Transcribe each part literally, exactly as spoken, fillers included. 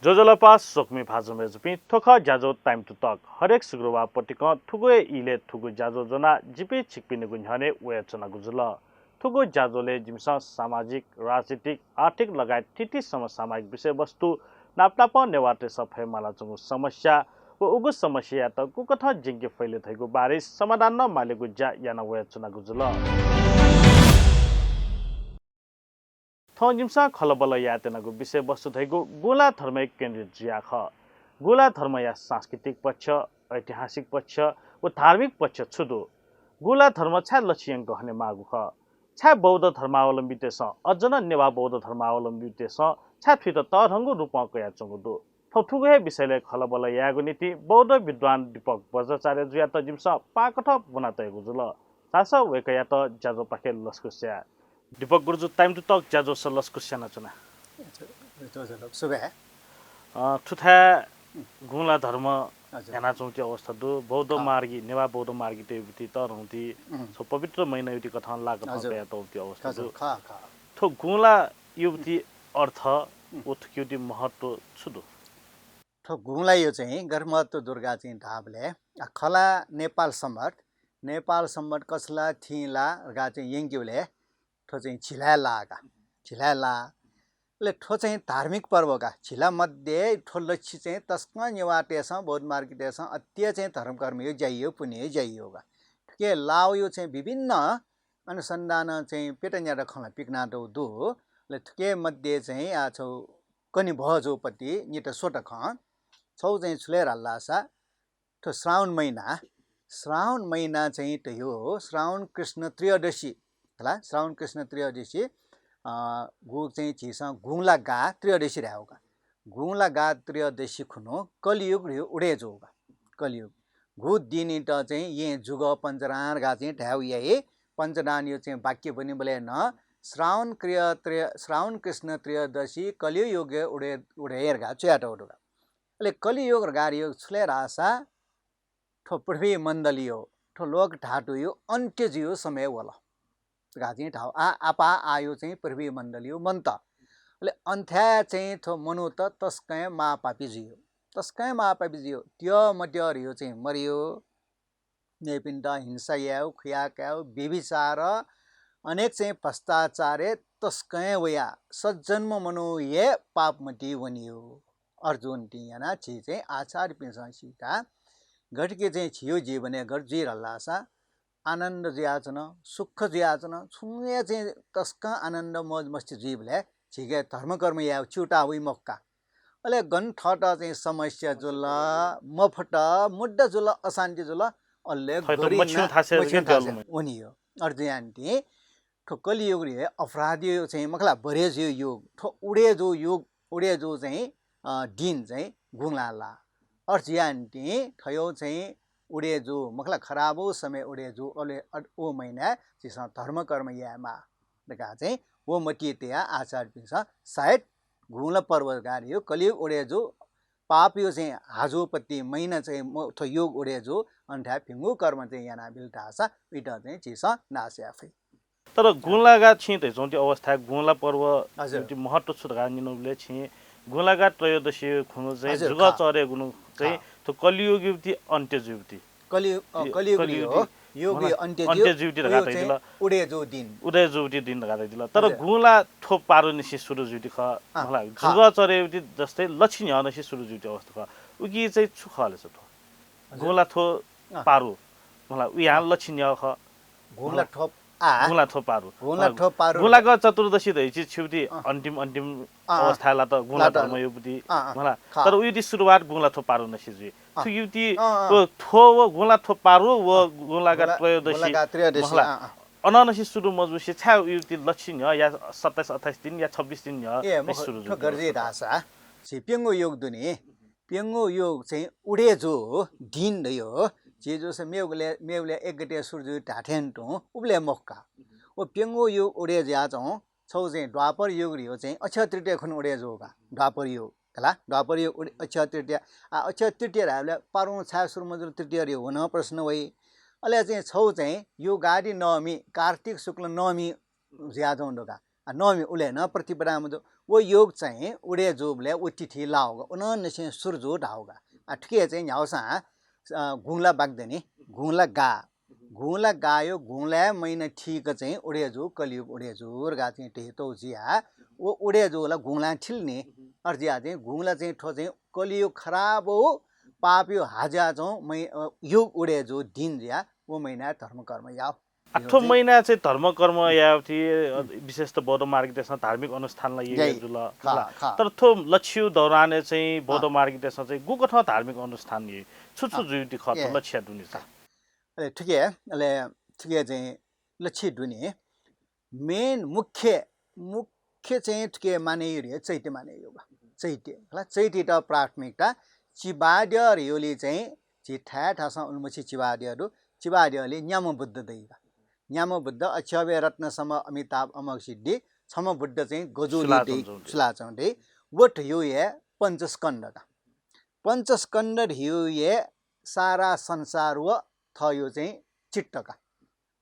ज्वजलपा स्वकुमि भाजु मय्जुपिं, थ्व खः ज्याझ्वः Time to Talk। हरेक शुक्रबार पतिकं थुगु हे इलय् थुगु ज्याझ्वः ज्वनाः जिपिं छिकपिनिगु न्ह्यःने वयाच्वनागु जुल। थुगु ज्याझ्वलय् जिमिसं सामाजिक, राजनीतिक, आर्थिक लगायत थीथी समसामयिक विषयवस्तु, नापनापं नेवाःतय्सं फयेमालाच्वंगु समस्या व उगु समस्यायात गुकथं ज्यंके फइ ले धइगु बारे समाधान नं मालेगु ज्या याना वयाच्वनागु जुल। थौं जिमिसं खँल्हाबल्हा यायेत्यनागु विषयवस्तु धइगु गुँला धर्मय् केन्द्रित जुयाः खः। गुँला धर्मया सांस्कृतिक पक्ष, ऐतिहासिक पक्ष व धार्मिक पक्ष छु दु? गुँला धर्म छाय् लच्छि यंक हनेमाःगु खः? छाय् बौद्ध धर्मावलम्बीतय्सं अझ नं नेवाः बौद्ध धर्मावलम्बीतय्सं छाय् थुइत तःधंगु रूपं कयाच्वंगु दु? थौं थुगु हे विषयलय् खँल्हाबल्हा यायेगु निंतिं बौद्ध विद्वान दीपक वज्राचार्य जुयात जिमिसं पाकथं ब्वनातयागु जुल। धाःसा वय्कःयात ज्याझ्वःपाखे लसकुस याये। दीपक गुरुजु, Time to Talk ज्याझ्वलय् लसकुस यानाच्वना। ज्वजलपा, सुभाय्। अ, थुथाय् गुँला धर्म हजुर। न्ह्यानाच्वंगु अवस्था दु। बौद्ध अँ। मार्गी, नेवाः बौद्ध मार्गीतय् युवती तःधंगु ति, उम्। छगू पवित्र महिना युवती कथं लाकथं हजुर। कयातःगु अवस्था हजुर, दु। खः, खः। थ्व गुँला युवती अर्थ उम्। व थुकियुवती महत्व छु दु? थ्व गुँलायु चाहिँ गथे महत्व दु धकाः चाहिँ धाःबलय्, आ, खला नेपाल संवत्, नेपाल संवत् कछला थिंला धकाः चाहिँ यंकेबलय् थ्व चाहिँ झिलाय् लाः का, झिलाय् लाः। अले थ्व चाहिँ धार्मिक पर्व का, झिला मध्ये थ्व लच्छि चाहिँ तसकं नेवाःतय्सं, बौद्ध मार्गीतय्सं अति चाहिँ धर्मकर्मयु ज्यायु, पुण्ययु ज्यायु का। थुके लाःयु चाहिँ विभिन्न अनुसन्धान चाहिँ प्यत न्यात खँ ला पिकनातःगु दु। अले थुके मध्ये चाहिँ आ छगू कनेभः जूपति नित स्वत खँ। छगू चाहिँ छु ले धाल धाःसा थ्व श्रावण महिना, श्रावण महिना चाहिँ धयो श्रावण कृष्ण त्रयोदशी, हला, श्रावण कृष्ण त्रयोदशी, अ, गु चाहिँ झीसं गुँला गा त्रयोदशी धायेगु का। गुँला गा त्रयोदशी खुन्हु कलियुग धयो उदय जूगु का। कलियुग। गु दिनयात चाहिँ येँ जुग पञ्चदान धकाः चाहिँ धायेगु याइ। पञ्चदानयु चाहिँ वाक्य ब्वनीबलय् नं श्रावण कृ-, त्रय-, श्रावण कृष्ण त्रयोदशी कलियुग उदय, उदय धकाः च्वयातःगु दु का। अले कलियुग धकाः धयो छु ले धाःसा थ्व पृथ्वी मण्डलयु, थ्व लोक धातुयु अन्त्य जुयु समय वल धकाः चाहिँ धाउ। आ, आपाः आःयु चाहिँ पृथ्वी मण्डलयु मन्त। अले अन्थाय् चाहिँ थ्व मनूत तसकं महापापी जुयु। तसकं महापापी जुयु। त्यः मत्यः धयो चाहिँ मरयु। मेपिन्त हिंसा यायु, खुया कायु, व्यभिचार, अनेक चाहिँ भ्रष्टाचारय् तसकं वया सज्जन्म मनू हे पापमति वनियु। अर्जुन तिं याना झी चाहिँ आचार्यपिन्सं सीका, गथेकि चाहिँ झीयु जीवनय् गथे जुइ धाल धाःसा आनन्द जुयाच्वन, सुख जुयाच्वन, छुं हे चाहिँ तसकं आनन्द मौज मस्ती जुइबलय् झीके धर्मकर्म यायेगु च्यूताः वइ मखु का। अले गन थःत चाहिँ समस्या जुल, मफुत, मुद्दा जुल, अशान्ति जुल, अले थःत गरिना मछिउ थासय् मछिउ थासय् वनियो। अथे जुयानिंतिं थ्व कलियुग हे अपराधीयु चाहिँ मखला बढे जुयु युग, थ्व उदे जू युग, उदे जू चाहिँ, अ, दिन चाहिँ गुँला ला। अथे जुयानिंतिं थ्वयु चाहिँ उदे जू मखला खराबु समय उदे जू, अले अ-, उ महिना झीसं धर्मकर्म यायेमाः धकाः चाहिँ व मतिइ तयाः आचार्यपिन्सं सायद गुँला पर्व धकाः धयो कलियुग उदे जू, पापयु चाहिँ हाजुपति महिना चाहिँ म-, थ्व युग उदे जू, अन्थाय् भिंगु कर्म चाहिँ यानाबिल धाःसा उइत चाहिँ झीसं नाश याये फइ। तर गुँला गा छिं धयाच्वंगु अवस्थाय् गुँला पर्व हजुर। युवती महत्व छु धकाः न्यनाबलय् छिं गुँला गा त्रयोदशी खुन्हु चाहिँ हजुर, जुग खः। चरेगुन्हु चाहिँ खः। थ्व कलियुग युवती अन्त्य जुयुवती। कलियु-, अ, कलियुग कलियुग हो। युग अन्त्य अन्त्य जुयुवती धकाः धयादिल। उदे जू दिन। उदे जुयुवती दिन धकाः धयादिल। तर हजुर। गुँला थ्व पारुनिसें सुरु जुयुवती खः। अँ, मला, खः। जुग चरेयुवती जस्तै लच्छि न्ह्यःनिसें सुरु जुयुवती अवस्था खः। उकी चाहिँ छु खः ले सर थ्व? हजुर। गुँला थ्व अँ। पारु। मला, उयां अँ। लच्छि न्ह्यः खः। गुँला मला, थ्व आ। गुँला थ्व पारु। गुँला मला, थ्व पारु। गुँला गा चतुर्दशी धइछि छिउति अँ। अन्तिम, अन्तिम अँ, अँ। अवस्था लात गुँला लात। धर्म युवती। अँ, अँ। मला, खः। तर उयुति सुरुवात गुँला थ्व पारुनिसें जुइ। अँ। थुयुति अँ, अँ। व थ्व व गुँला थ्व पारु व अँ। गुँला गा गुँला, त्रयोदशी। गुँला गा त्रयोदशी, मला, अँ, अँ। अनंनिसें सुरु मजुसे छाय् उयुति लच्छि न्ह्यः या सत्ताइस अट्ठाइस दिन या छब्बिस दिन न्ह्यः अँ, निसें मखु, सुरु थ्व जुइ। गरजि धाःसा, झी प्यंगू युग दु नि। प्यंगू युग चाहिँ उदे जू दिन धयो। झी जूसा मेगुले, मेगुले एक गते सुरु जुइ धाथें तुं, उबले मखु का। व प्यंगू युग उदे जुयाच्वं, छौ चाहिँ द्वापर युग धयो चाहिँ अक्षय तृतीया खुन्हु उदे जू का। द्वापर युग, हला? द्वापर युग उदे, अक्षय तृतीया। आ, अक्षय तृतीया धायेबलय् पारुं छाय् सुरु मजुल तृतीया धयो व नं प्रश्न वइ। अले चाहिँ छौ चाहिँ युगादि नवमी, कार्तिक शुक्ल नवमी जुयाच्वं दु का। आ, नवमी उले नं प्रतिपदा मजू। व योग चाहिँ उडे जूबलय् व तिथि लाउगा, उनंनिसें सुरु जू धाउगा। आ, थुके चाहिँ न्ह्याउसां, अ, गुंला बाक दनि, गुंला गा। गुंला गायो, गुंलाया महिना थीक चाहिँ उडे जू, कलियुग उडे जू धकाः चाहिँ धयातःगु जुया। व उडे जू ला गुंलां थिल नि। अथे जुया चाहिँ गुंला चाहिँ थ्व चाहिँ कलियुग खराब हो, पापयो हाज्या चाहिँ मै-, अ, युग उडे जू दिन जुया, व महिना धर्मकर्म याउ। आ, थ्व महिना चाहिँ धर्मकर्म याउ थी, अ, विशेषतः बौद्ध मार्गीतय्‌सं धार्मिक अनुष्ठान ला याइ जुल, खः, खः। तर थ्व लच्छियो दौरानय् चाहिँ बौद्ध मार्गीतय्‌सं चाहिँ गुकथं धार्मिक अनुष्ठान याइ, छु छु जुइ ति खः थ्व लच्छिया दुने चाहिँ? अले थुके, अले थुके चाहिँ लच्छिया दुने main मुख्य, मुख्य चाहिँ थुके माने यो रे, चैत्य माने यो बा। चैत्य, खला, चैत्ययात प्राथमिकता। चिबाद्य ह्रियोलि चाहिँ झी थाय् थासं उलिमछि चिबाद्य दु। चिबाद्यलि न्याम्ह बुद्ध दइ बा। न्याम्ह बुद्ध, अक्षोभ्य रत्न सम अमिताभ अमोघ सिद्धि, छम्ह बुद्ध चाहिँ गजूलि सुलाचल दइ, चौधरी। सुलाचल दइ। व ह्रियो हे पञ्चस्कन्ध का। पञ्चस्कन्ध ह्रियो हे सारा संसार व थयो चाहिँ चित्त का।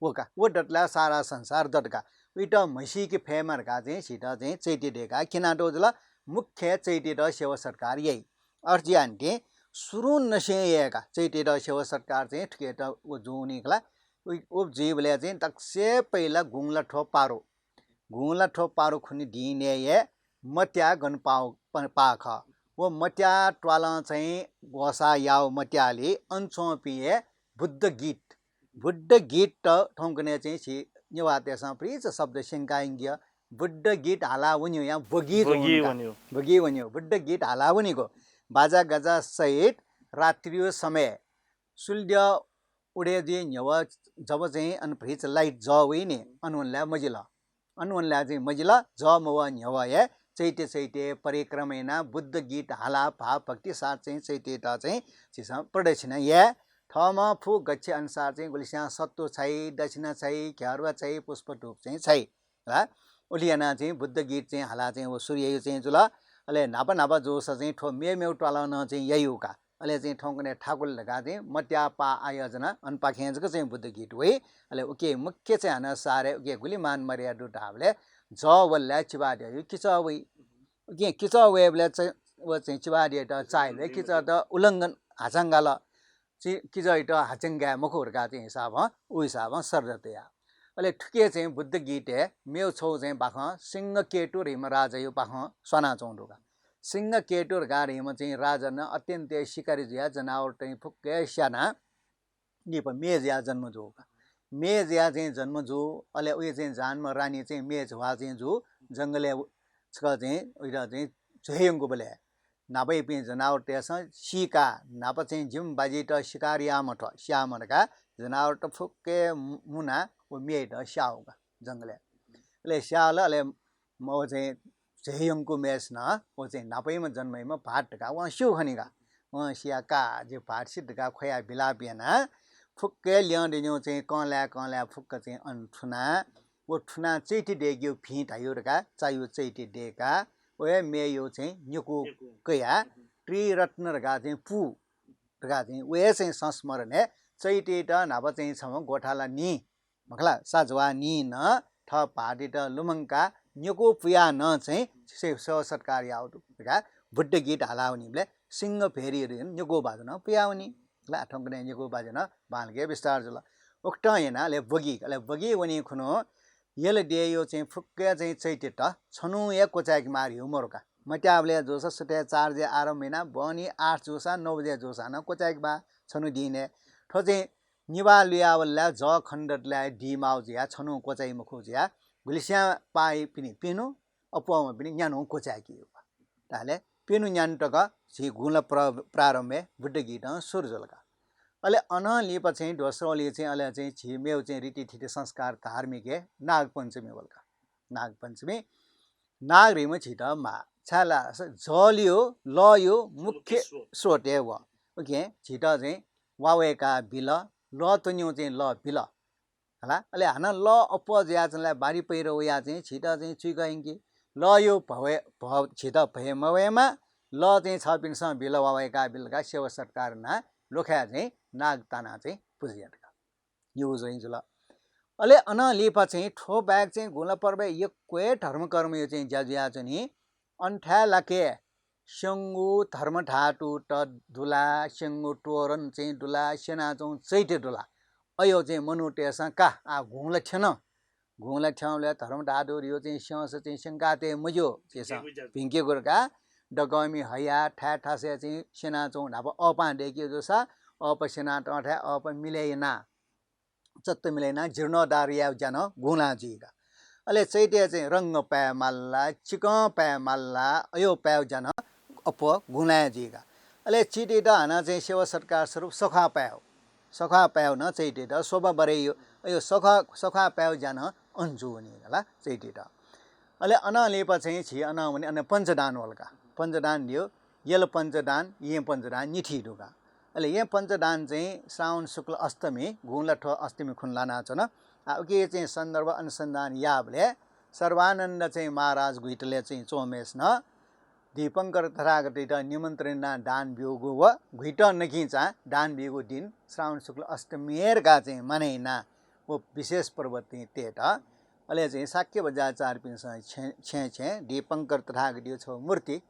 व का, व दतला सारा संसार दत का। उइत म्हसीके फयेमा धकाः चाहिँ झीत चाहिँ चैत्य दय्‌काः क्यनातःगु जुल। मुख्य चैत्ययात सेवा सत्कार याइ। अथे जुयानिंतिं सुरुंनिसें यायेका चैत्ययात सेवा सत्कार चाहिँ थुकेत व जुनि खला। उ, उ जुइबलय् चाहिँ दक्वसिबें पहिला गुंला थ्व पारु। गुंला थ्व पारु खुन्हु दिनय् हे मत्या गन पाउ, प-, पाः खः। व मत्या त्वालं चाहिँ ग्वसाः याउ मत्यालि अन च्वंपिं हे बुद्ध गीत। बुद्ध गीत त थौंकन्हय् चाहिँ झी नेवाःतय्‌सं प्रिच शब्द स्यंकायंकिया बुद्ध गीत हाला वन्यु या बगी बगी वन्यु। बगी वन्यु। बुद्ध गीत हाला वनेगु। बाजा गाजा सहित रात्रियो समय सूर्य उदय जुइ न्ह्यवः जब चाहिँ अन भ्रिच light जः वइ नि, अन वनलाय् मजिल। अन वनलाय् चाहिँ मजिल, जः मवः न्ह्यवः हे चैत्य चैत्य परिक्रमा यानाः बुद्ध गीत हाला भाव भक्ति साथ चाहिँ चैत्ययात चाहिँ झीसं प्रदक्षिणा याये। थःम्हं फु गच्छे अनुसार चाहिँ गुलिस्यां सत्व छाइ, दक्षिणा छाइ, घ्यार्वा छाइ, पुष्प धूप चाहिँ छाइ। ला, उलि यानाः चाहिँ बुद्ध गीत चाहिँ हाला चाहिँ व सुरु याइगु चाहिँ जुल। अले न्हापा न्हापा जूसा चाहिँ थ्व मेमेगु त्वालं नं चाहिँ याइगु का। अले चाहिँ थौंकन्हय् थाकुल धकाः चाहिँ मत्या पाः आयोजना अनपाखें जक चाहिँ बुद्ध गीत वइ। अले उके मुख्य चाहिँ हानं सारय् उके गुलि मान मर्यादा दु धाःबलय् जः वललाय् चिबाद्यःया किचः वइ। उके किचः वयेबलय् चाहिँ व चाहिँ चिबाद्यःयात चाःहिबलय् किचःयात उल्लंघन हाचां गाल। चि-, किचःयात हाचां गाये मखु धकाः चाहिँ हिसाबं, उ हिसाबं श्रद्धा तया। अले थुके चाहिँ बुद्ध गीतय् मेगु छगू चाहिँ बाखं सिंहकेतु धइम्ह राजाया बाखं स्वानाच्वंगु दु का। सिंहकेतु धकाः धइम्ह चाहिँ राजा नं अत्यन्त शिकारी जुयाः जनावरत फुक्क स्यानाः लिपा म्ये जुयाः जन्म जू का। म्ये जुयाः चाहिँ जन्म जू, अले उया चाहिँ जन्म रानी चाहिँ म्ये जुयाः चाहिँ जू, जंगलय् व-, छकः चाहिँ उइत चाहिँ झ्वय् यंकूबलय् न्हापायापिं जनावरतय्‌सं सीकाः, न्हापा चाहिँ जिमि बाजित शिकार याःम्ह थ्व, स्याःम्ह धकाः जनावरत फुक्क मु-, मुनाः व म्येयात स्याः वल का जंगलय्। अले स्याः वल, अले म-, व चाहिँ झ्वय् यंकूम्हेसिनं व चाहिँ न्हापायाम्ह जन्मयाम्ह भाःत धकाः वं स्यू खनी का। वं सियाः का, जि भाःत सित धकाः ख्वयाः बिलाप यानाः फुक्क ल्यं दन्यु चाहिँ कंलाय् कंलाय् फुक्क चाहिँ अन थुनाः व थुनाः चैत्य दय्‌केगु भिं धाइगु धकाः चाय्‌गु चैत्य दय्‌काः व हे म्येया चाहिँ निकू कयाः त्रिरत्न धकाः चाहिँ पू धकाः चाहिँ व हे चाहिँ संस्मरणय् चैत्ययात न्हापा चाहिँ छम्ह ग्वथाला निं, मखु ला, साजवाः निं नं थः भाःतयात लुमंकाः निकू पुयाः नं चाहिँ से-, सेवा सत्कार याःगु दु धकाः बुद्ध गीत हाला वनीबलय् सिंह भेरी निकू बाजु नं पुयाः वनी। ला, थौंकन्हय् निकू बाजु नं बांलाक विस्तार जुल। उकथं यानाः अले बगी, अले बगी वनी खुन्हु यल देय्‌या चाहिँ फुक्क चाहिँ चैत्ययात छन्हु हे क्वचाय्‌के माः धइगु मरु का। मत्याःबलय् जूसा सुथय् चार बजे आरम्भ यानाः बहनी आठ जूसा नौ बजे जूसा नं क्वचाय्‌के माः छन्हु दिनय्। थ्व चाहिँ निभाः लुयावललाय् जः खनेदतलाय् दी माउ जुयाः छन्हु क्वचाइ मखु जुयाः गुलिस्यां पाःपिनि प्यन्हु, अप्वःम्हपिनि न्यान्हु क्वचाय्‌के यु। ताले प्यन्हु न्यान्हु तक झी गुंला प्र-, प्रारम्भय् बुद्ध गीतं सुरु जुल का। अले अनं लिपा चाहिँ दोस्रोलि चाहिँ अले चाहिँ झी मेगु चाहिँ रीतिथिति संस्कार धार्मिकय् नागपञ्चमी वल का। नागपञ्चमी, नाग धइम्ह झीत माः। छाय्‌धाःसा जलयो, लःयो मुख्य स्रोत। स्रोत हे व। उकिं झीत चाहिँ वा वय्‌काः बिल, लः त्वनेगु चाहिँ लः बिल। हला, अले हानं लः अप्वः जुयाच्वंबलय् बाढी पहिरो वयाः चाहिँ झीत चाहिँ चुइक यंकी। लःयो भवय्, भव झीत भय मवयेमा, लः चाहिँ छःपिन्सं बिल, वा वय्‌काः बिल धकाः सेवा सत्कार यानाः ल्वखाय् चाहिँ नाग तानाः चाहिँ पुजा यात का। यो चाहिँ जुल। अले अनं लिपा चाहिँ थ्व बाहेक चाहिँ गुंला पर्वय् यक्व हे धर्मकर्मयो चाहिँ ज्या जुयाच्वनी। अन थाय् लाके स्यंगू धर्मधातुत दुला, स्यंगू तोरण चाहिँ दुला, स्यनाच्वंगु चैत्य दुला। अयो चाहिँ मनूतय्‌सं का, आ, गुँला थ्यन। गुँला थ्यंबलय् धर्मधातुयो चाहिँ स्यंस चाहिँ स्यंकातये मज्यू, झीसं भिंकेगु धकाः दकःमि हया थाय् थासय् चाहिँ स्यनाच्वंगु न्हापा अःपां दय्‌के जूसा अःपा स्यनातःथाय् अःपा मिलय् याना, चत्त मिलय् याना जीर्णोद्धार यायेगु ज्या नं गुँलां जुइका। अले चैत्य चाहिँ रंग पाये माला, चिकं पाये माला, अयो पायेगु ज्या नं अप्वः गुँलां जुइका। अले चैत्यत हानं चाहिँ सेवा सत्कार स्वरूप सख्वाः पायेगु, सख्वाः पायेगु नं चैत्यत शोभा बढेयो। अयो सख्वाः, सख्वाः पायेगु ज्या नं अन जूवनी का ला चैत्यत। अले अनं लिपा चाहिँ झी अनं वने, अन पञ्चदान वल का। पञ्चदान दियो, यल पञ्चदान, येँ पञ्चदान निथी दु का। अले येँ पञ्चदान चाहिँ श्रावण शुक्ल अष्टमी, गुँला थ्व अष्टमी खुन्हु लानाच्वन। आ, उकी चाहिँ सन्दर्भ अनुसन्धान याःबलय् सर्वानन्द चाहिँ महाराज गुहितलय् चाहिँ च्वंम्हेसिनं दीपंकर तथागतयात निमन्त्रण यानाः दान ब्यूगु व गुहितं नकिंचां दान ब्यूगु दिन श्रावण शुक्ल अष्टमी हे धकाः चाहिँ मानय् यानाः व विशेष पर्व चाहिँ तयेत। अले चाहिँ शाक्य बज्राचार्यपिन्सं छेँ, छेँ, छेँ दीपंकर तथागतयो छगू मूर्ति,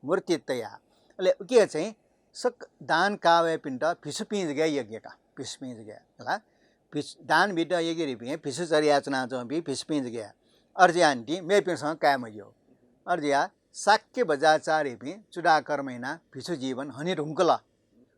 मूर्ति तयाः। अले उकी चाहिँ सक दान काःवय्‌पिन्त भिक्षुपिं जक यग्य का, भिक्षुपिं जक ला। भिक्षु, दान बीत यग्यपिं भिक्षु चर्या च्वनाच्वंपिं भिक्षुपिं जक। अय्‌जुयाः निंतिं मेपिन्सं काये मज्यू। अय्‌जुयाः शाक्य बज्राचार्यपिं चूडाकर्म यानाः भिक्षु जीवन हने धुंकल।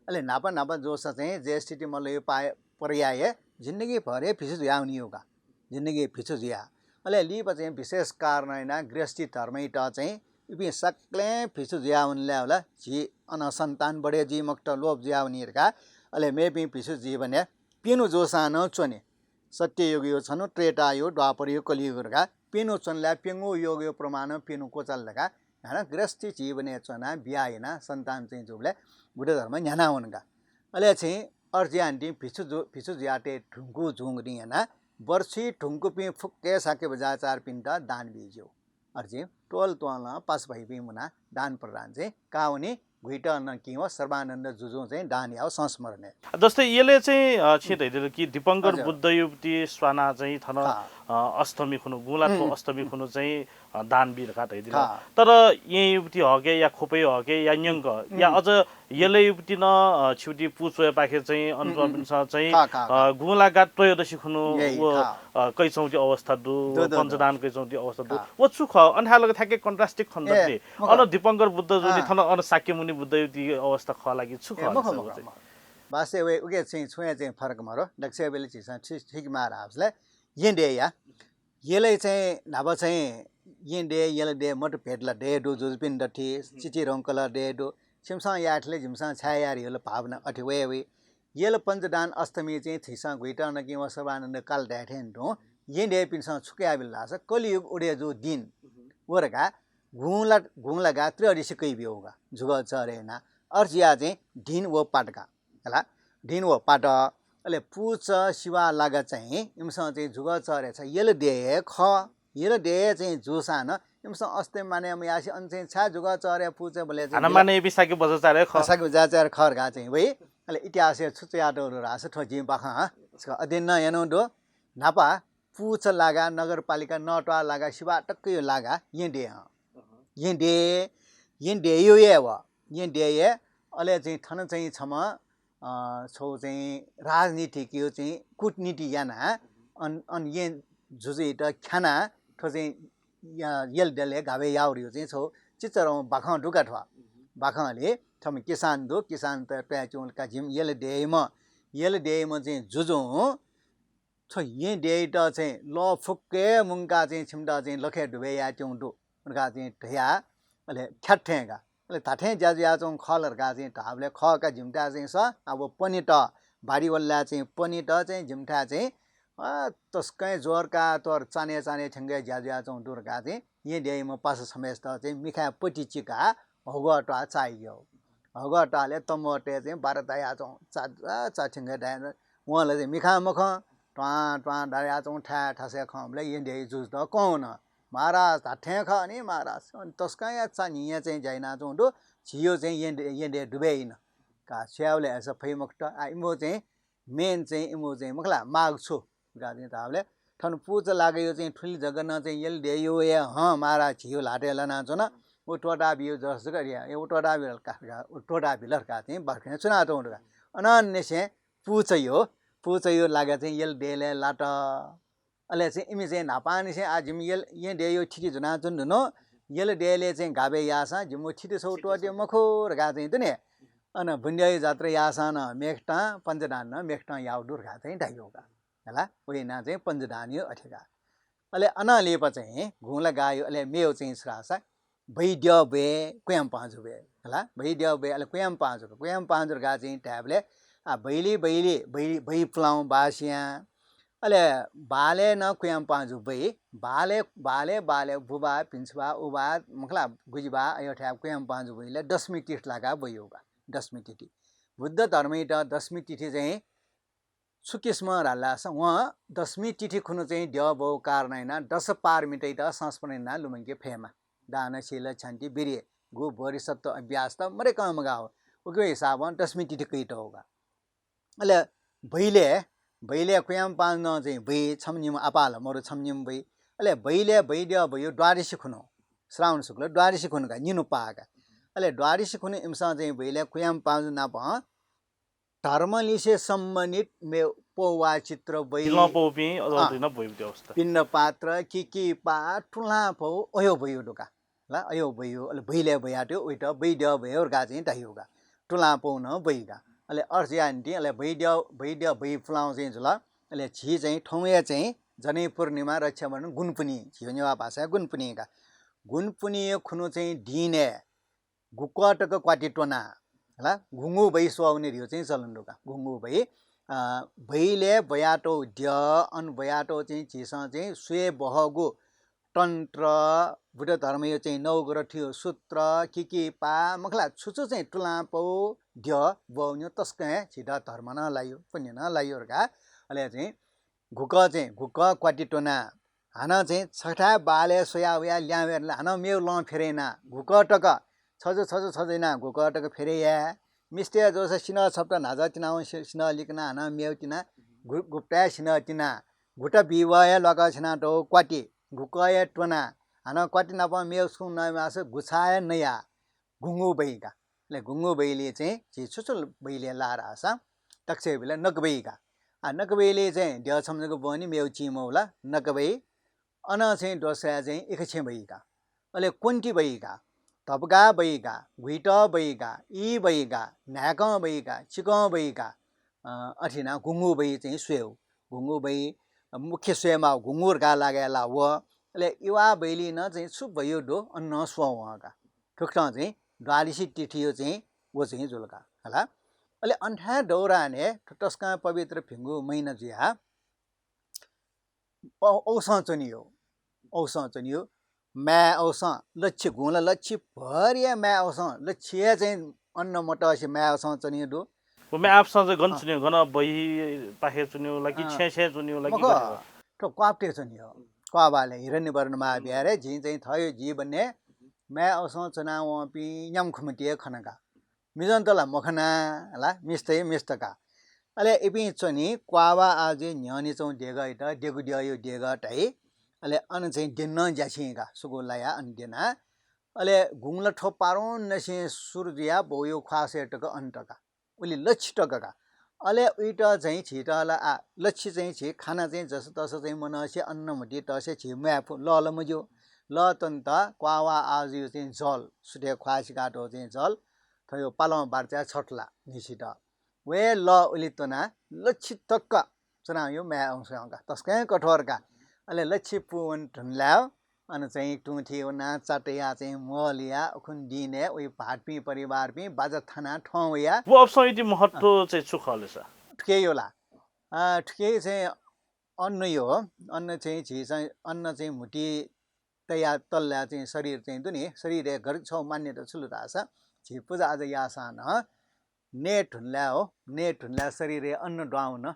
अले न्हापा न्हापा जूसा चाहिँ ज्येष्ठति मल्लयो पाय-, पर्याय जिन्दगीभर हे भिक्षु जुयावनीयो का। जिन्दगी भिक्षु जुया। अले लिपा चाहिँ विशेष कारण यानाः गृहस्थी धर्मयात चाहिँ इपिं सकलें भिक्षु जुयावनले होला, झी अन सन्तान बढे जुइ मखुत, लोप जुयावनी धकाः। अले मेपिं भिक्षु जीवनय् प्यन्हु जूसां नं च्वने। सत्ययुगयो छन्हु, त्रेतायुग, द्वापरयुग, कलियुग धकाः प्यन्हु च्वनले प्यंगू युगयो प्रमाणं प्यन्हु क्वचाल धकाः हानं गृहस्थी जीवनय् च्वनाः बिया यानाः सन्तान चाहिँ जूबलय् बुद्ध धर्म न्ह्यानावन का। अले चाहिँ अय्‌जुयाः निंतिं भिक्षु जु-, भिक्षु जुयातये धुंकूगु जूगुलिं यानाः वर्षी धुंकूपिं फुक्क हे शाक्य बज्राचार्यपिन्त दान बी ज्यू। अले चाहिँ त्वःल त्वःलं पासा भाइपिं मुनाः दान प्रदान चाहिँ काःवनी। गुहितं नकिं व सर्वानन्द जुजुं चाहिँ दान याःगु संस्मरण हे। जस्तै यलय् चाहिँ, अ, छिं धयादिल कि दीपंकर हजुर। बुद्धयुति स्वानाः चाहिँ थन, खः। अ, अष्टमी खुन्हु, गुँला थ्व हम्म। अष्टमी खुन्हु चाहिँ, अ, दान बी धकाः धयादिल। खः। तर येँयुति हके या ख्वपय् हके या न्यंक या हम्म। अझ यलयुति नं, अ, छिउति पुचोय्‌पाखे चाहिँ हम्म, हम्म। अनच्वंपिन्सं चाहिँ, खः, खः, खः। अ, गुँला गा त्रयोदशी खुन्हु यही, व, खः। अ, कइच्वंगु अवस्था दु, दु, व दु, दु। पञ्चदान कइच्वंगु अवस्था दु। खः। व छु खः? अन थाय् लगे थाके contrasting खने ए, दत नि। मखु। अन दीपंकर बुद्ध जुनि, अँ। थन अन शाक्यमुनि बुद्धयुति अवस्था खः ला कि छु ए, खः मखु, अन मखु, चाहिँ? मखु। वास्तवय् उके चाहिँ छुं हे चाहिँ फरक मरु। दक्वसिबें झीसं ठि-, ठीक माः धाःसा ला येँ देय्‌या। यलय् चाहिँ न्हापा चाहिँ येँ देय्, यल देय् मतभेद ला देय् दु, जुजुपिं दथि, हम्म। चिचिधंगु ला देय् दु। छिमिसं याये थें ला जिमिसं छाय् याये धइगु ला भावना अथे वये वइ। यल पञ्चदान अष्टमी चाहिँ झीसं गुहितं नकिं व सर्वानन्द काल धाये थें तुं येँ देय्‌पिन्सं छु कयाबिल धाःसा कलियुग उदय जूगु दिं। हम्म। व धकाः गुँला, गुँला गा त्रयोदशी कयाबिल का, जुगः चःह्रे यानाः। अय्‌जुयाः चाहिँ दिं व पात का। हला, दिं व पात। अले पुचः सिबः लागा चाहिँ इमिसं चाहिँ जुगः चःह्रे छ यल देय् हे खः। यल देय् हे चाहिँ जूसां नं इमिसं अष्टमी मानय् मयासें अन चाहिँ छाय् जुगः चःह्रे पुचःबलय् चाहिँ हानं मानय् याइपिं शाक्य बज्राचार्य खः। शाक्य बज्राचार्य खः धकाः चाहिँ वइ। अले इतिहासय् छु च्वयातःगु दु धाःसा थ्व जिं बाखं, हँ, छकः अध्ययन नं यानागु दु। न्हापा पुचः लागा, नगरपालिका नःत्वाः लागा, सिबः तकयो लागा येँ देय्, हँ। येँ देय्, येँ देय्‌यो हे व, येँ देय् हे। अले चाहिँ थन चाहिँ छम्ह, अ, छगू चाहिँ राजनीतिकयो चाहिँ कूटनीति यानाः अन, अन येँ जुजुयात ख्यानाः थ्व चाहिँ या-, यल देय्‌लय् गाबे याःगु धइगु चाहिँ छगू चिचीधंगु बाखं दु का थ्व। बाखंलय् छम्ह किसान दु, किसानत त्वाःच्वंगु का जिमि यल देय्‌म्ह, यल देय्‌म्ह चाहिँ जुजुं थ्व येँ देय्‌यात चाहिँ लः फुक्क हे मुंकाः चाहिँ छिमित चाहिँ लखय् दुबय् यायेत्यंगु दु धकाः चाहिँ धयाः अले ख्यात थें का। अले धात्थें ज्या जुयाच्वंगु खः ला धकाः चाहिँ धाःबलय् खः का, जिमिथाय् चाहिँ सँ, आ, व पनित, बारी वल्लाय् चाहिँ पनित चाहिँ जिमिथाय् चाहिँ, अ, तसकं हे ज्वर का त्वर चान्हय् चान्हय् थ्यंक हे ज्या जुयाच्वंगु दु धकाः चाहिँ येँ देय्‌म्ह पासा छम्हय्‌सित चाहिँ मिखाय् पति चिकाः हगः त्वाः चाःहियो। हगः त्वाःलय् तमोतय् चाहिँ बारा दायाच्वं, चा, चा, चा थ्यंक दाया, वं ला चाहिँ मिखां मखं, त्वां, त्वां दायाच्वं थाय् थासय् खंबलय् येँ देय् जुजुत कं वन। महाराज, धात्थें खः नि महाराज, अन तसकं हे चा न्हिया चाहिँ ज्या यानाच्वंगु दु, झीयो चाहिँ येँ दे-, येँ देय् दुबय् याइ न। का, छु यायेबलय् अय्‌सा फइ मखुत। आ, इमिगु चाहिँ main चाहिँ इमिगु चाहिँ मखु ला, माग छु धकाः चाहिँ धाःबलय् थन पुचः लागायो चाहिँ थुलि जक नं चाहिँ यल देय्‌यो हे, हँ महाराज, झीयो ल्हातय् लानाच्वन। व त्वःता बियो जस जक अरे, ए, व त्वःता बिल का, का, व त्वःता बिल का चाहिँ बर्खा च्वना तौं का। अनन्यसें पुचयो, पुचयो लागा चाहिँ यल देले लात। अले चाहिँ इमि चाहिँ न्हापांनिसें आ जिम यल, ये देयो थिति जुना चुन धुनो, यल देले चाहिँ गाबे यासा जिम थिति सौ त्वःते मखु रगा चाहिँ दुने। अन बुन्दिया जात्रा यासा न मेखता, पञ्चदान न मेखता याउ दुर्गा चाहिँ धायो का। हला, वही ना चाहिँ पञ्चदान यो अथे का। अले अन लेपा चाहिँ गुंला गायो, अले मेव चाहिँ छरासा बैद्य बे, कुयाम पाँजु बे। हला, बैद्य बे, अले कुयाम पाँजु, कुयाम पाँजु गा चाहिँ ट्याबले, आ, बैली, बैली, बैली, बै पुलाउ बासिया। अले बाले न कुयाम पाँजु बै, बाले, बाले, बाले, बुबा, पिन्सुबा, उबा, मखला, गुजिबा, अयो ठ्याब कुयाम पाँजु बैले दशमी तिथि लागा बैयो का, दशमी तिथि। बुद्ध धर्मय् त दशमी तिथि चाहिँ छु किसिम धालासा वं दशमी तिथि खुन्हु चाहिँ द्यः बौ कारण याना दश पारमितय्त संस्मरण याना लुमंके फयेमा। दान, शील, क्षान्ति, वीर्य, गु बोधिसत्व अभ्यास त मरे कं मगाव। उके हिसाबं दशमी तिथि कइतौ का। अले बैले, बैले कुयाम पाँच नं चाहिँ बै छम निम आपाल, मरु छम निम बै। अले बैले बैद्य बयो द्वादशी खुन्हु, श्रावण शुक्ल द्वादशी खुन्हु का, निनु पाः का। अले द्वादशी खुन्हु इमसं चाहिँ बैले कुयाम पाँच नाप धर्मलिसे सम्बन्धित मे पौवा चित्र बै। पिलं पौपिं अझ अँ। अथेन बैब्दी अवस्था। पिण्ड पात्र, किकिपा, टुलां पौ, अयो बयो दुका। ला, अयो बयो, अले बैले बयाट्यो, उइत बैद्य बयो गा चाहिँ धायो गा। टुलां पौ न बै गा। अले अर्थ या निंतिं, अले बैद्य, बैद्य बै पुलां चाहिँ जुल। अले झी चाहिँ थौंया चाहिँ जनै पूर्णिमा, रक्षाबन्धन, गुणपुनी, झी नेवा भाषा गुणपुनी गा। गुणपुनी खुन्हु चाहिँ दिने गुकः तक क्वाति त्वना, हला, गुंगु बै स्वःवने धियो चाहिँ चलन दुका। गुंगु बै, अ, बैले बयातौ द्यः, अन बयातौ चाहिँ झीसं चाहिँ स्वये बहःगु तन्त्र, बुद्ध धर्मयो चाहिँ नौ ग्रथयो सूत्र, किकिपा, मखला, छु छु चाहिँ टुलां पौ द्यः बौन्यो तस्कं हे झीत धर्म नं लायो, पुण्य नं लायो का। अले चाहिँ गुकः चाहिँ, गुकः क्वाति त्वना, हानं चाहिँ छथाय् बालय् स्वया वया ल्यां वया हानं मेव लं फेरे याना, गुकः तक, छजु, छजु, छजु याना गुकः तक फेरे याये। मिस्तय् जूसा सिन्हः छप्त न्हाजः तिनावं सि-, सिन्हः लिकना हानं मेव तिना, गु-, गुप्ताय् सिन्हः तिना, गुत बिवः हे ल्वाकः छ्यना तौ क्वाति, गुकः हे त्वना, हानं क्वाति नाप मेव छुं नयेमासा गुछाः हे नया। गुंगु बै का। अले गुंगु बैले चाहिँ झी छु छु बैले लाः धाःसा, तक्सेबिल नकबै का। आ, नकबैले चाहिँ द्यः छम्ह जक बहनी मेव चिं मौला, नकबै। अन चाहिँ दोस्राया चाहिँ इखछें बै का। अले क्वन्ति बै का, धपगा बै का, घुइत बै का, ई बै का, न्हाय्कं बै का, चिकं बै का। अ, अथे याना गुंगु बै चाहिँ स्वयेउ। गुंगु बै, अ, मुख्य स्वयेमाः गुंगु धकाः लागाय् ला व। अले इवा बैली नं चाहिँ छु बयो दु, अन नं स्वः वं का। थुकथं चाहिँ द्वादशी तिथियो चाहिँ व चाहिँ जुल का, हला। अले अन्थाय् दौरान हे थ्व तसकं पवित्र भिंगु महिना जुया औ-, औसं च्वनियो, औसं च्वनियो। माय् औसं लच्छि गुंला लच्छि भरिया माय् औसं लच्छि हे चाहिँ अन्न मतसे माय् औसं च्वनियो दु। व माय् औसं चाहिँ गन अँ। च्वनियो, गन बहि पाखे च्वनियो, ला कि अँ। छेँ छेँ च्वनियो, ला कि मखु, गन? थ्व क्वापते च्वनियो। क्वाबाले हिरण्यवर्ण महाविहारय् जिं चाहिँ थयो जीवनय् माय् औसं च्वनावंपिं न्याम्खुमतिया खनका। मिजंत ला मखना, ला मिस्तय् मिस्त का। अले इपिं च्वनी क्वावा आजुइ न्ह्यःने च्वं देगःयात, देगु द्यःयो देगः धाइ। अले अन चाहिँ द्यनं ज्याछिं का, सुगु लाया अन द्यना। अले गुंला थ्व पारुंनसें सुरु जुया बौयो ख्वासय् तक अन तका। उलि लच्छि तक का। अले उइत चाहिँ झीत ला आ, लच्छि चाहिँ झी खाना चाहिँ जस तस चाहिँ मनसे अन्न म्हति तसे झी म्वाय् फु, लः ला मज्यू। लः तन्त क्वावा आजुयो चाहिँ जल, सुथय् ख्वासिकातो चाहिँ जल, थयो पालं बार्चा छथला निसित। वे लः उलि त्वना लच्छि तक च्वनायो माय् औसं का, तसकं कठोर का। अले लच्छि पूवन धुनलायो, अन चाहिँ तुं थी वना चातया चाहिँ मलिया उखुन दिने उइ भाटपिं परिवारपिं बाजा थाना थौं वया। व अप्सं इति महत्व चाहिँ छु खः ले सा? थुके यो ला। अ, थुके चाहिँ अन्न यो, अन्न चाहिँ झी चाहिँ अन्न चाहिँ म्हुति तया तल्ला चाहिँ शरीर चाहिँ दुनि, शरीर हे घर छौ मान्यता छु लु धाःसा, झी पूजा आजा याःसां नं ने धुनलायो, ने धुनलायो शरीर हे अन्न द्वाउन।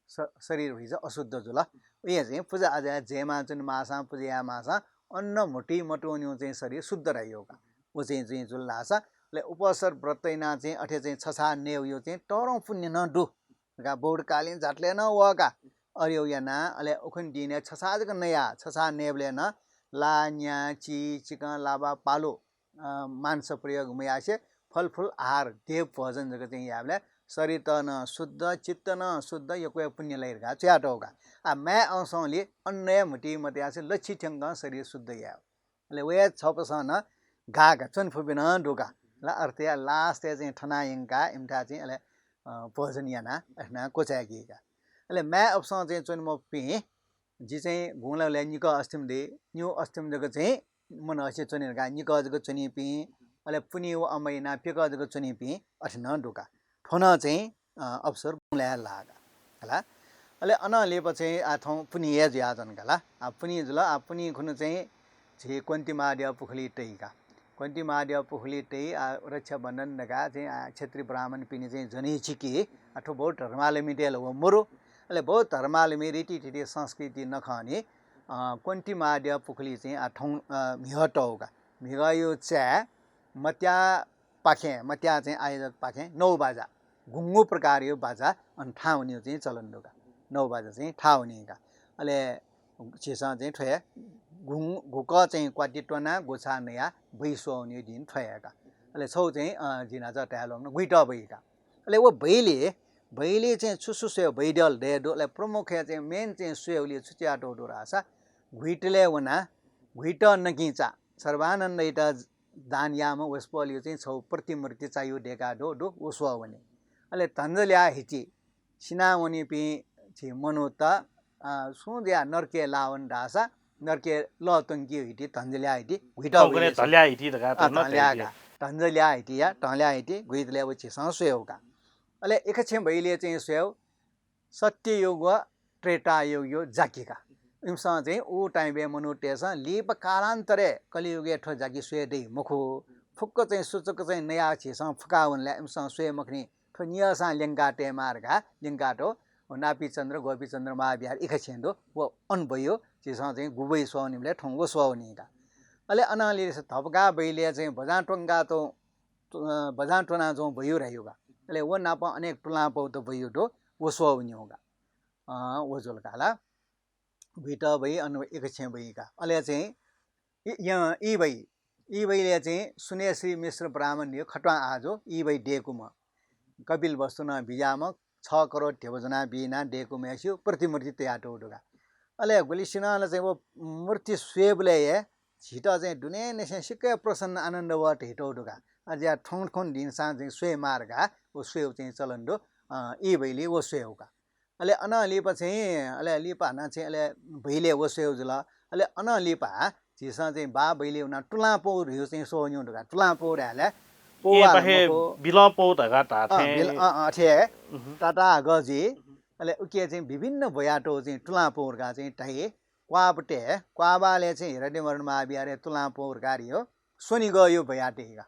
स-, शरीर हुइजा अशुद्ध जुल। उया चाहिँ पूजा आजा जयमा जुन मासां पूजा या मासां अन्न म्हुति मतुनियो चाहिँ शरीर शुद्ध रह्यो का। उ चाहिँ चाहिँ जुल धाःसा, ले उपवास व्रत याना चाहिँ अथे चाहिँ छछा नेवयो चाहिँ तरौं पुण्य नं दु। का बौद्धकालीन जातले नं वः का। अरियो याना, अले उखुन दिने छछा जक नया, छछा नेबले नं ला, न्या, ची, चिकं, लाबा, पालु, अ, मांस प्रयोग मयासें फलफुल आहार देव भोजन जक चाहिँ याःबलय् शरीर नं शुद्ध, चित्त नं शुद्ध, यक्व हे पुण्य लाइ धकाः च्वयातःगु का। आ, माय् अंशंलि अन्न हे म्हुतुइ मतयासें लच्छि थ्यंकं शरीर शुद्ध यायेगु। अले वया छपसं नं गाः का, च्वने फुपिं नं दु का। ला अर्थया last-य् चाहिँ थनाः यंकाः इमिथाय् चाहिँ अले, अ, भोजन यानाः अथेनाः क्वचाय्की का। अले माय् अपसं चाहिँ च्वने मफुपिं, जि चाहिँ गुंला गुलय् निकः अष्टमी दइ, निगू अष्टमी जक चाहिँ मनसे च्वने धकाः निकः जक च्वनीपिं, अले पुन्हि व अम्बा यानाः प्यकः जक च्वनीपिं अथे नं दु का। थ्व नं चाहिँ, अ, अवसर गुंलाय् लाः का। हला। अले अनं लिपा चाहिँ आ थौं पुन्हि हे जुयाच्वन का ला। आ पुन्हि जुल, आ पुन्हि खुन्हु चाहिँ झी क्वन्ति महाद्यः पुखुली तइ का। क्वन्ति महाद्यः पुखुली तइ, आ रक्षाबन्धन धकाः चाहिँ आ क्षेत्री ब्राह्मणपिनि चाहिँ जनै छिकी, आ थ्व बौद्ध धर्मावलम्बीतय् ला व मरु। अले बौद्ध धर्मावलम्बी रीतिथिति संस्कृति नखःनि, अ, क्वन्ति महाद्यः पुखुली चाहिँ आ थौं, अ, म्हिगः तःगु का। म्हिगःया चाय् मत्याः पाखें, मत्याः चाहिँ आयोजक पाखें नौ बाजा, गुंगू प्रकारया बाजा अन थाः वनीगु चाहिँ चलन दु का। नौ बाजा चाहिँ थाः वनी का। अले झीसं चाहिँ थ्व हे गुं-, गुकः चाहिँ क्वाति त्वनाः गुछा नयाः बहि स्वः वनीगु दिं थ्व हे का। अले छौ चाहिँ, अ, जिं न्हाचः धयालुमन गुइत बहि का। अले व बहिले, बहिले चाहिँ छु छु स्वयेगु बहिद्यः दये दु, अले प्रमुख हे चाहिँ main चाहिँ स्वयेगुलि छु च्वयातःगु दु धाःसा गुइतलय् वनाः गुइत नकिंचा सर्वानन्दइत दान याःम्ह वसपोलया चाहिँ छौ प्रतिमूर्ति चायाः दय्कातःगु दु, व स्वः वनी। अले धंजल्या हिति सिनावनीपिं झी मनूत, अ, सुं जुयाः नरकय् लाः वन धाःसा नरकय् लः त्वंकीगु हिति धंजल्या हिति गुइत थौंकन्हय् बहिले धल्या हिति धकाः अ, धंजल्या हिति या, धंजल्या हिति गुइतलय् व झीसं स्वयेगु का। अले एकछें बहिले चाहिँ स्वयेगु सत्ययुग व त्रेतायुगया जाकि का। इमिसं चाहिँ उ time-य् मनूतय्सं लिपा कालान्तरय् कलियुगय् थ्व जाकि स्वये दइ मखु। फुक्क चाहिँ सूचक चाहिँ नयाः झीसं फुकाः वनेबलय् इमिसं स्वये मखनी। थ्व नियःसां ल्यंका तयेमाः धकाः ल्यंकातःगु नापीचन्द्र, गोपीचन्द्र महाविहार इखा छेँ दु, व अन बहियो, झीसं चाहिँ गुबहि स्वः वनीबलय् थौं व स्वः वनी का। अले अनं लिसे धपकाः बहिले चाहिँ बजां त्वंकातःगु, अ, बजां त्वनाच्वंगु बहियो धाइयो का। अले व नाप अनेक तुलांपौत बहियो दु, व स्वः वनीगु का। अ, व जुल का ला। गुइत बहि, अन एकछें बहि का। अले चाहिँ इ-, य-, ई बहि, ई बहिले चाहिँ सुनेश्री मिश्र ब्राह्मणयो खट्वां आजु ई बहि दय्कूम्ह, कपिलवस्तुं बिज्याःम्ह, छ करोड ध्यबा ज्वनाः बी यानाः दय्कूम्हय्सियो प्रतिमूर्ति तयातःगु दु का। अले गुलिसिनं ला चाहिँ व मूर्ति स्वयेबलय् हे झीत चाहिँ दुनेंनिसें सिक्क हे प्रसन्न आनन्द वः धइतःगु दु का। अज्याः थौं थौं दिनसां चाहिँ स्वयेमाः धकाः व स्वयेगु चाहिँ चलन दु। अ, ई बहिले व स्वयेगु का। अले अनं लिपा चाहिँ, अले लिपा हानं चाहिँ अले बहिले व स्वयेगु जुल। अले अनं लिपा झीसं चाहिँ बाः बहिले वनाः तुलांपौ धइगु चाहिँ स्वः वनीगु दु का। तुलांपौ धायेबलय् पौ ए, वा पाखे मखु। बिलंपौ धकाः धाः अँ, थें। बिल-, अँ, अँ, अथे हे। उहुँ। ताताः हगः जुइ। अले उकी चाहिँ विभिन्न ब्वयातःगु चाहिँ तुलांपौ धकाः चाहिँ धाइ। क्वाःबलय्, क्वाःबलय् चाहिँ हिरण्यवर्णन महाविहारय् तुलांपौ धकाः धाइयो। स्वनिगःयो ब्वयातःगु का।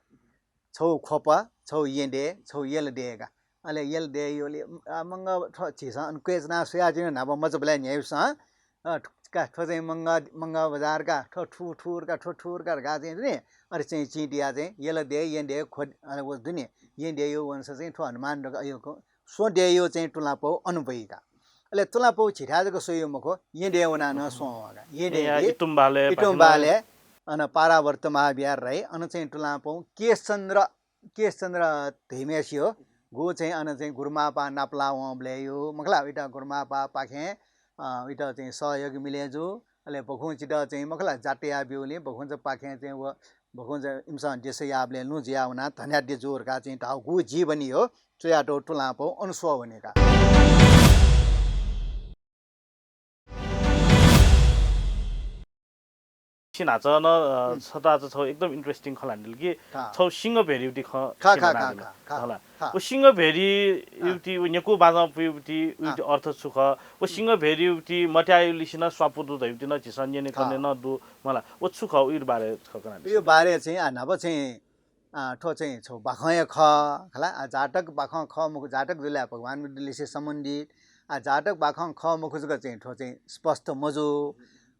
छौ ख्वप, छौ येँद्वः, छौ यलद्वः का। अले यलद्वःयो लि, अ, मंगः थ्व झीसं अन क्वय् च्वनाः स्वयाच्वनीगु न्हापा मचाबलय् न्ह्याइपुसें, अ, थ्व, का, थ्व चाहिँ मंगः, मंगः बजार का, थ्व थुर थुर का, थ्व थुर का धकाः चाहिँ दु नि। अले चाहिँ चिं तियाः चाहिँ यलद्वः, येँद्वः, ख्व, अले व दु नि। येँद्वःयो वंश चाहिँ थ्व हनुमान धकाः अयो क-, स्वद्वःयो चाहिँ तुलांपौ अन ब्वइ का। अले तुलांपौ झीथाय् जक स्वइयो मखु, येँद्वः वनाः नं स्वः वः का। येँद्वः ए, या, ति-, इतुम्बहालय् इतुम्बहालय्, अन पारावर्त महाविहार धाइ, अन चाहिँ तुलांपौ केशचन्द्र, केशचन्द्र धइम्हय्सियो, गु चाहिँ अन चाहिँ गुरुमांपाः नापलाः वंबलय्यो, मखु ला, उइत गुरुमांपाःपाखें, अ, उइत चाहिँ सहयोग मिले जू। अले बखुंचित चाहिँ मखु ला, जातया ब्यूलिं बखुंचापाखें चाहिँ व बखुंचा इमिसं देशय् याःबलय् लुँ जुया वनाः धनयाद्य जू धकाः चाहिँ धाःगु जीवनीयो च्वयातःगु तुलांपौ अन स्वः वनी का। छिं न्हाचः नं, अ, हुँ। छता च छौ एकदम interesting खँ ल्हानादिल कि खः। छौ सिंह भेरीउति खँ खः, खः, खः, खः, खः। हला। खः। व सिंह भेरीउति व न्यकू बाजं पुइउति उति अर्थ छु खः? व सिंह भेरीउति मत्यायुलिसिनं स्वापू दु धइउति नं झीसं न्यने खः। कने नं दु मला। व छु खः? उइर बारे खँ कना। यो बारे चाहिँ आ न्हापा चाहिँ आ, थ्व चाहिँ छौ बाखं हे खः, खला। आ, जातक बाखं खः मखु, जातक जुल भगवान बुद्धलिसे सम्बन्धित। आ, जातक बाखं खः मखु जक चाहिँ थ्व चाहिँ स्पष्ट मजू।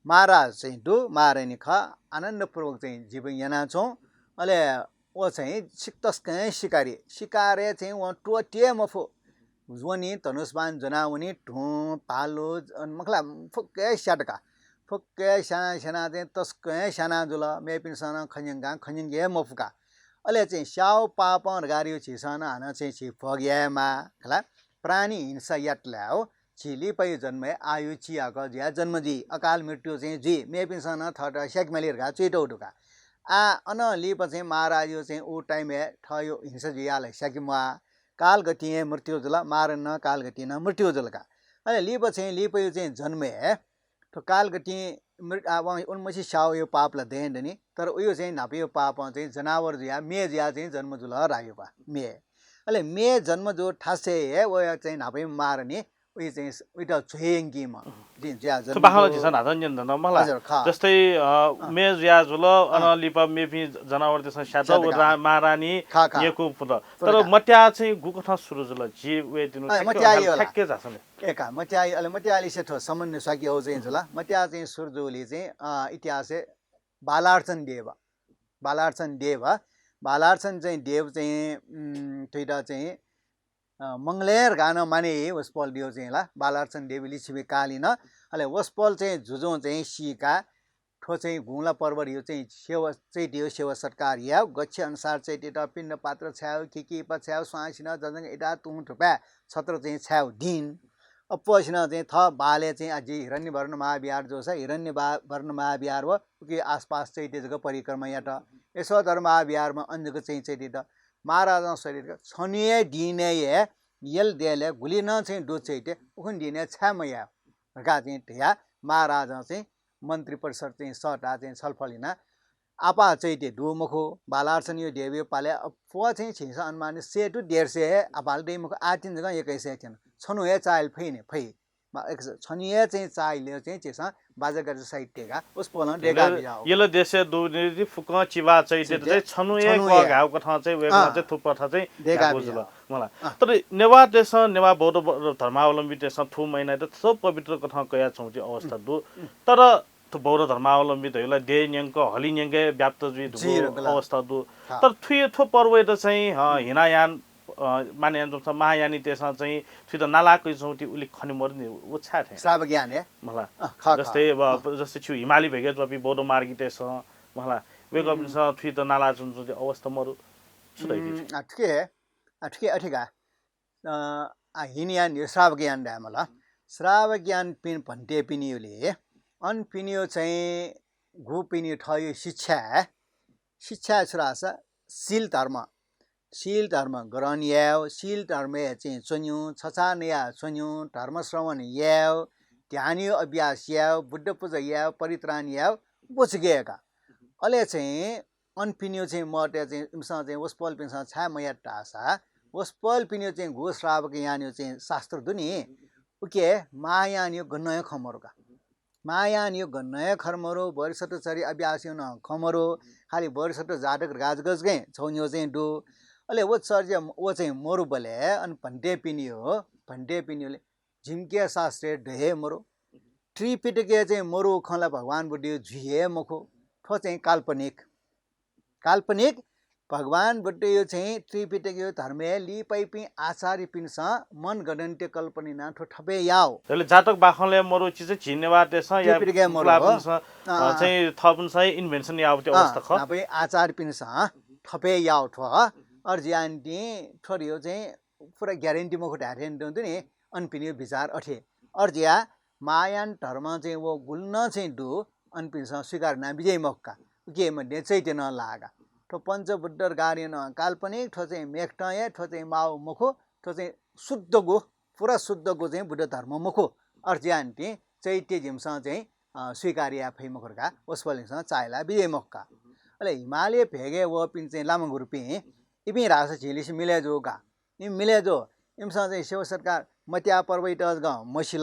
महाराज चाहिँ दु, महारानी खः, आनन्दपूर्वक चाहिँ जीवन यानाच्वं। अले व चाहिँ सिक-, तसकं शिकारी, शिकारय् चाहिँ वं त्वःते मफु। वनी, धनुष बाण ज्वना वनी, धुँ, भालु, अन मखु ला, फुक्क हे स्यात का। फुक्क हे स्यानाः स्यानाः चाहिँ तसकं हे स्याना जुल। मेपिन्सं नं खँ न्यंकाः खँ न्यंके हे मफुका। अले चाहिँ स्याउ पापं धकाः यो झीसं नं हानं चाहिँ झी भोग यायेमाः खला। प्राणी हिंसा यात ला हो। झी लिपायु जन्म हे आयु चियाक जुयाः जन्म जुइ, अकाल मृत्यु चाहिँ जुइ। मेपिन्सं नं थःत स्याकेमाली धकाः च्वइतौ दुका। आ, अनं लिपा चाहिँ महाराजयो चाहिँ उ time हे थःयो हिंसा जुयाः ला स्याके म्वाः। कालगतिं हे मृत्यु जुल, महाराज नं कालगतिं नं मृत्यु जुल का। अले लिपा चाहिँ लिपायु चाहिँ जन्म हे थ्व कालगतिं मृ-, आ, वं उलिमछि स्याउयो पाप ला दँय् दनि, तर उयो चाहिँ न्हापायो पापं चाहिँ जनावर जुयाः मे जुयाः चाहिँ जन्म जुल धायो का, मे। अले मे जन्म जू थासय् हे वया चाहिँ न्हापायो महारानी उइ चाहिँ उइत झ्वय् यंकीम्ह। जिं ज्या थ्व जन्म बाखं जू। झीसं न्हाचः न्यन धुन मला। हजुर, खः। जस्तै, अ, अँ। मे जुया जुल, अँ। अनं लिपा मेपिं जनावरतय्सं स्यात, स्यात व का। रा-, महारानी खः, खः। न्यकू पुत। पुत तर का। मत्या चाहिँ गुकथं सुरु जुल? जि वये दिनु अँ, ठ्याक्कै मत्या अगाडि यो ला। ठ्याक्कै झासँ नि। ए का, मत्या, अले मत्यालिसे थ्व सम्बन्ध स्वाके हो चाहिँ जुल। मत्या चाहिँ सुरु जुल चाहिँ, अ, इतिहासय् बालार्चन देव। बालार्चन देव, बालार्चन चाहिँ देव चाहिँ, उम्, थुइत चाहिँ, अ, मंगलय् धकाः नं माने हे वसपोल देव चाहिँ ला, बालार्चन देव लिच्छवि कालीन। अले वसपोल चाहिँ जुजुं चाहिँ सीका, थ्व चाहिँ गुंला पर्वत यो चाहिँ सेवा, चैत्ययो सेवा सत्कार याउ, गच्छे अनुसार चैत्यत पिण्ड पात्र छायु, खिकिपा छायु, स्वांसिन जजंग इटा तुं थुपाय् छत्र चाहिँ छायु दिन। अप्वसिनं चाहिँ थः बालय् चाहिँ आ जि हिरण्यवर्ण महाविहार जूसा हिरण्य बा-, वर्ण महाविहार व उकी आसपास चैत्य जक परिक्रमा यात। यशोधर महाविहारमा अन जक चाहिँ चैत्यत। महाराजं सोधेत का, छन्हुया दिनय् हे यल देलय् गुलि नं चाहिँ दु चैत्य, उखुन्हु दिनय् छाय् मयाः धकाः चाहिँ धयाः महाराजं चाहिँ मन्त्री परिषद चाहिँ सःताः चाहिँ छलफल यानाः आपाः चैत्य दु मखु, बालार्चनयो देवयो पालय् अप्वः चाहिँ झीसं अनुमान सय to डेढ सय हे आपालं दइ मखु, आः तिनि जक एक्काइस सय थ्यन। छन्हु हे चाःहिल फइ नि, फइ। मा-, एक-, छन्हु हे चाहिँ चाःहिल चाहिँ झीसं बाजागाजा सहित देकाः वसपोलं देका बियाः। यल देशय् दुने फुक्कं चिबा चैत्य चाहिँ छन्हु हे कः धायेगु कथं चाहिँ वय्कलं चाहिँ थुकथं चाहिँ धायेगु जुल। मला। तर नेवाः देशं नेवाः बौद्ध ब-, धर्मावलम्बीतय्सं थ्व महिनायात थ्व पवित्र कथं कयाच्वंगु अवस्था दु। तर थ्व बौद्ध धर्मावलम्बी धइगु ला देय् न्यंक, हलि न्यंक हे व्याप्त जुइ धुंकूगु अवस्था दु। तर थुइ थ्व पर्वयात चाहिँ, अ, हिनायान, अ, माने यानाच्वंम्ह महायानीतय्सं चाहिँ थुइत नाला कयाच्वंगु उलि खने मदु नि, व छाय् थें? श्रावक यान हे। मला। अँ, खः, खः। जस्तै अब, जस्तै छु हिमाली भेगय् च्वंपिं बौद्ध मार्गीतय्सं, मला, वय्कःपिन्सं थुइत नाला च्वनाच्वंगु अवस्था मदु। छु धइथि? उम्, आ, थुके हे, आ, थुके अथे का। अ, आ, हिनयान यो श्रावक यान धाये मला। श्रावक यानपिं भन्तेपिनियो ले, अनपिनियो चाहिँ गुपिनियो थःयो शिक्षा, शिक्षा छु धाःसा शील धर्म, शील धर्म ग्रहण यायेगु, शील धर्मय् चाहिँ च्वनेगु, छछाः नयाः च्वनेगु, धर्म श्रवण यायेगु, ध्यानयो अभ्यास यायेगु, बुद्ध पूजा यायेगु, परित्राण यायेगु, व छुकिया का। अले चाहिँ अनपिनियो चाहिँ महत्व चाहिँ इमिसं चाहिँ वसपोलपिन्सं छाय् मयात धाःसा, वसपोलपिनियो चाहिँ गु श्रावक यानयो चाहिँ शास्त्र दु नि, उके महायानयो गनं हे खँ मरु का। महायानयो गनं हे खँ मरु, बोधिसत्वचर्या अभ्यासयो नं खँ मरु, खालि बोधिसत्व जातक धकाः जक चाहिँ छगू निगू चाहिँ दु। अले व चर्या व चाहिँ मरुबलय् अन भन्तेपिनियो, भन्तेपिनियो ले जिमिके शास्त्रय् द हे मरु। त्रिपिटकय् चाहिँ मरु खँ ला भगवान बुद्धयो जुइ हे मखु। थ्व चाहिँ काल्पनिक। काल्पनिक। भगवान बुद्धयो चाहिँ त्रिपिटकयो धर्मय् लिपाइपिं आचार्यपिन्सं मनगढन्त कल्पना यानाः थ्व थपे याउ। अले जातक बाखंलय् मरु चिज झी नेवाःतय्सं या त्रिपिटकय् मरु हो। पुलापिन्सं, अँ, अँ। चाहिँ थःपिन्सं invention याःगु अवस्था खः। नापै आचार्यपिन्सं थपे याउ थ्व। अय् जुयानिंतिं थ्वयो चाहिँ पुरा guarantee मखु धाये थें तुं दु नि, अनपिनियो विचार अथे। अय् जुया महायान धर्म चाहिँ व गुलिनं चाहिँ दु, अनपिन्सं स्वीकार याना बिज्याइ मखु का। उके मध्ये चैत्य नं लाः का। थ्व पञ्चबुद्ध धकाः नं काल्पनिक, थ्व चाहिँ मेखतं हे, थ्व चाहिँ माउ मखु, थ्व चाहिँ शुद्धगु, पुरा शुद्धगु चाहिँ बुद्ध धर्म मखु। अय् जुयानिंतिं चैत्य जिमिसं चाहिँ, अ, स्वीकार याये फइ मखु धकाः वसपोलपिन्सं चाःहिला बिज्याइ मखु का। अले हिमालय भेगय् वःपिं चाहिँ लामा गुरुपिं, इपिं धाःसा झीलिसे मिले जू का। इमि मिले जू। इमिसं चाहिँ सेवा सत्कार मत्याः पर्वयात जक मसिल,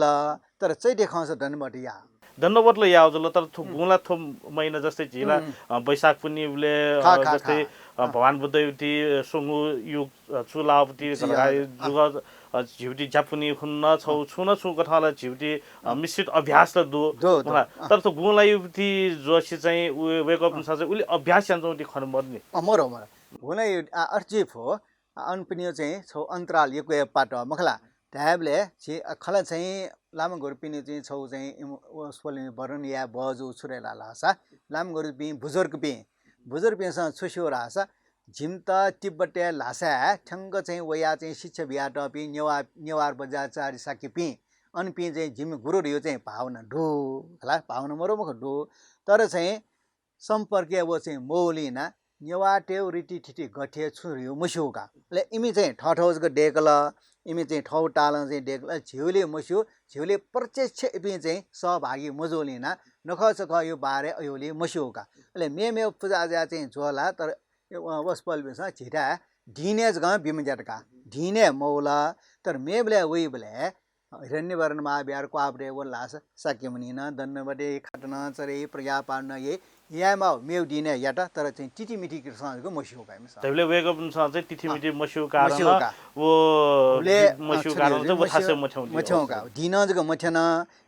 तर चैत्य खंसा दण्डवत या। दण्डवत ला याउ जुल, तर थुगुं ला थ्व महिना जस्तै झी ला, उम्। अ, वैशाख पुन्हिबलय्, अ, खः, खः, जस्तै, खः। अ, अँ। भगवान बुद्धयो ति, अ, स्वंगू युग, अ, चूलाःगु ति, जुग, अ, अ, झीगु ति ज्यापुन्हि हुन्न छौ, अँ। छुं न छुं कथं ला झीगु ति, अ, अँ। मिश्रित अभ्यास ला दु। दु, दु। अँ। तर थुगुं ला युगु ति जोशी चाहिँ उ, वय्कःपिन्सं चाहिँ उलि अभ्यास यानाच्वंगु ति खने मदु नि। अँ, मरु, मरु। हुन यु, आ, अथे जुइ फु। अनपिनियो चाहिँ छौ अन्तराल यक्व हे पात मखु ला। धायेबलय् झी खला चाहिँ लामा गुरुपिनि चाहिँ छौ चाहिँ इम-, वसपोलपिं वर्णन याये बहःजू छु रे ला धाःसा, लामा गुरुपिं बुजुर्गपिं, बुजुर्गपिन्सं छु स्यू धाःसा, जिमित तिब्बतय् ल्हासाय् थ्यंक चाहिँ वयाः चाहिँ शिक्षा बियातःपिं नेवाः, नेवार बज्राचार्य शाक्यपिं, अनपिं चाहिँ जिमि गुरु धइगु चाहिँ भावना दु। खला, भावना मरु मखु दु। तर चाहिँ सम्पर्कय् व चाहिँ मौलिं ना नेवाःतय् रीतिथिति गथे छु धइगु मस्यू का। अले इमि चाहिँ थःथौ जक दय्‌कल, इमि चाहिँ थौ तालं चाहिँ दय्‌कल, झीगुलिं मस्यू, झीगुलिं प्रत्यक्ष इपिं चाहिँ सहभागी मजूलिं ना नखःचखःया बारे अय्‌गुलिं मस्यू का। अले मेमेगु पुजा आजा चाहिँ ज्वःला, तर वसपोलपिन्सं झीथाय् दिनय् जकं बिमज्यात का, दिनय् मौल। तर मेबलय् वइबलय् हिरण्यवर्णन महाविहार क्वापतय् वल धाःसा शाक्यमुनिं नं दण्डवत याइ, खात नं चढे याइ, प्रज्ञापाठ नं याइ, यायेमाःगु मेगु दिनय् यात, तर चाहिँ तिथिमिति कृष्ण जक मस्यू का इमिसं। धायेबलय् वय्‌कःपिन्सं चाहिँ तिथिमिति मस्यू कारण मस्यू का। व उबलय्, मस्यू अ, कारण चाहिँ व थासय् मस्यू, मथ्यंगु मथ्यंगु का। दिनं जक मथ्यन,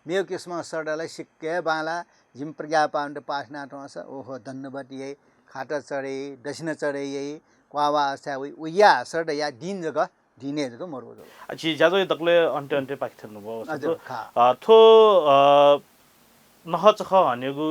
मेगु किसिमं श्रद्धाले सिक्क बांला, जिमि प्रज्ञापाठ पाठ याना थ्वंसा, ओहो, दण्डवत याइ, खात चढे याइ, दक्षिणा चढे याइ, क्वावा अवस्थाय् वइ, व या श्रद्धा या दिन जक, दिनय् जक मरु जक। अ, झी ज्याझ्वः दकलय् अन्त्य अन्त्य पाखे थ्यंगु अवस्था हजुर, दु। खः। अ, थ्व, अ, नखःचखः हनेगु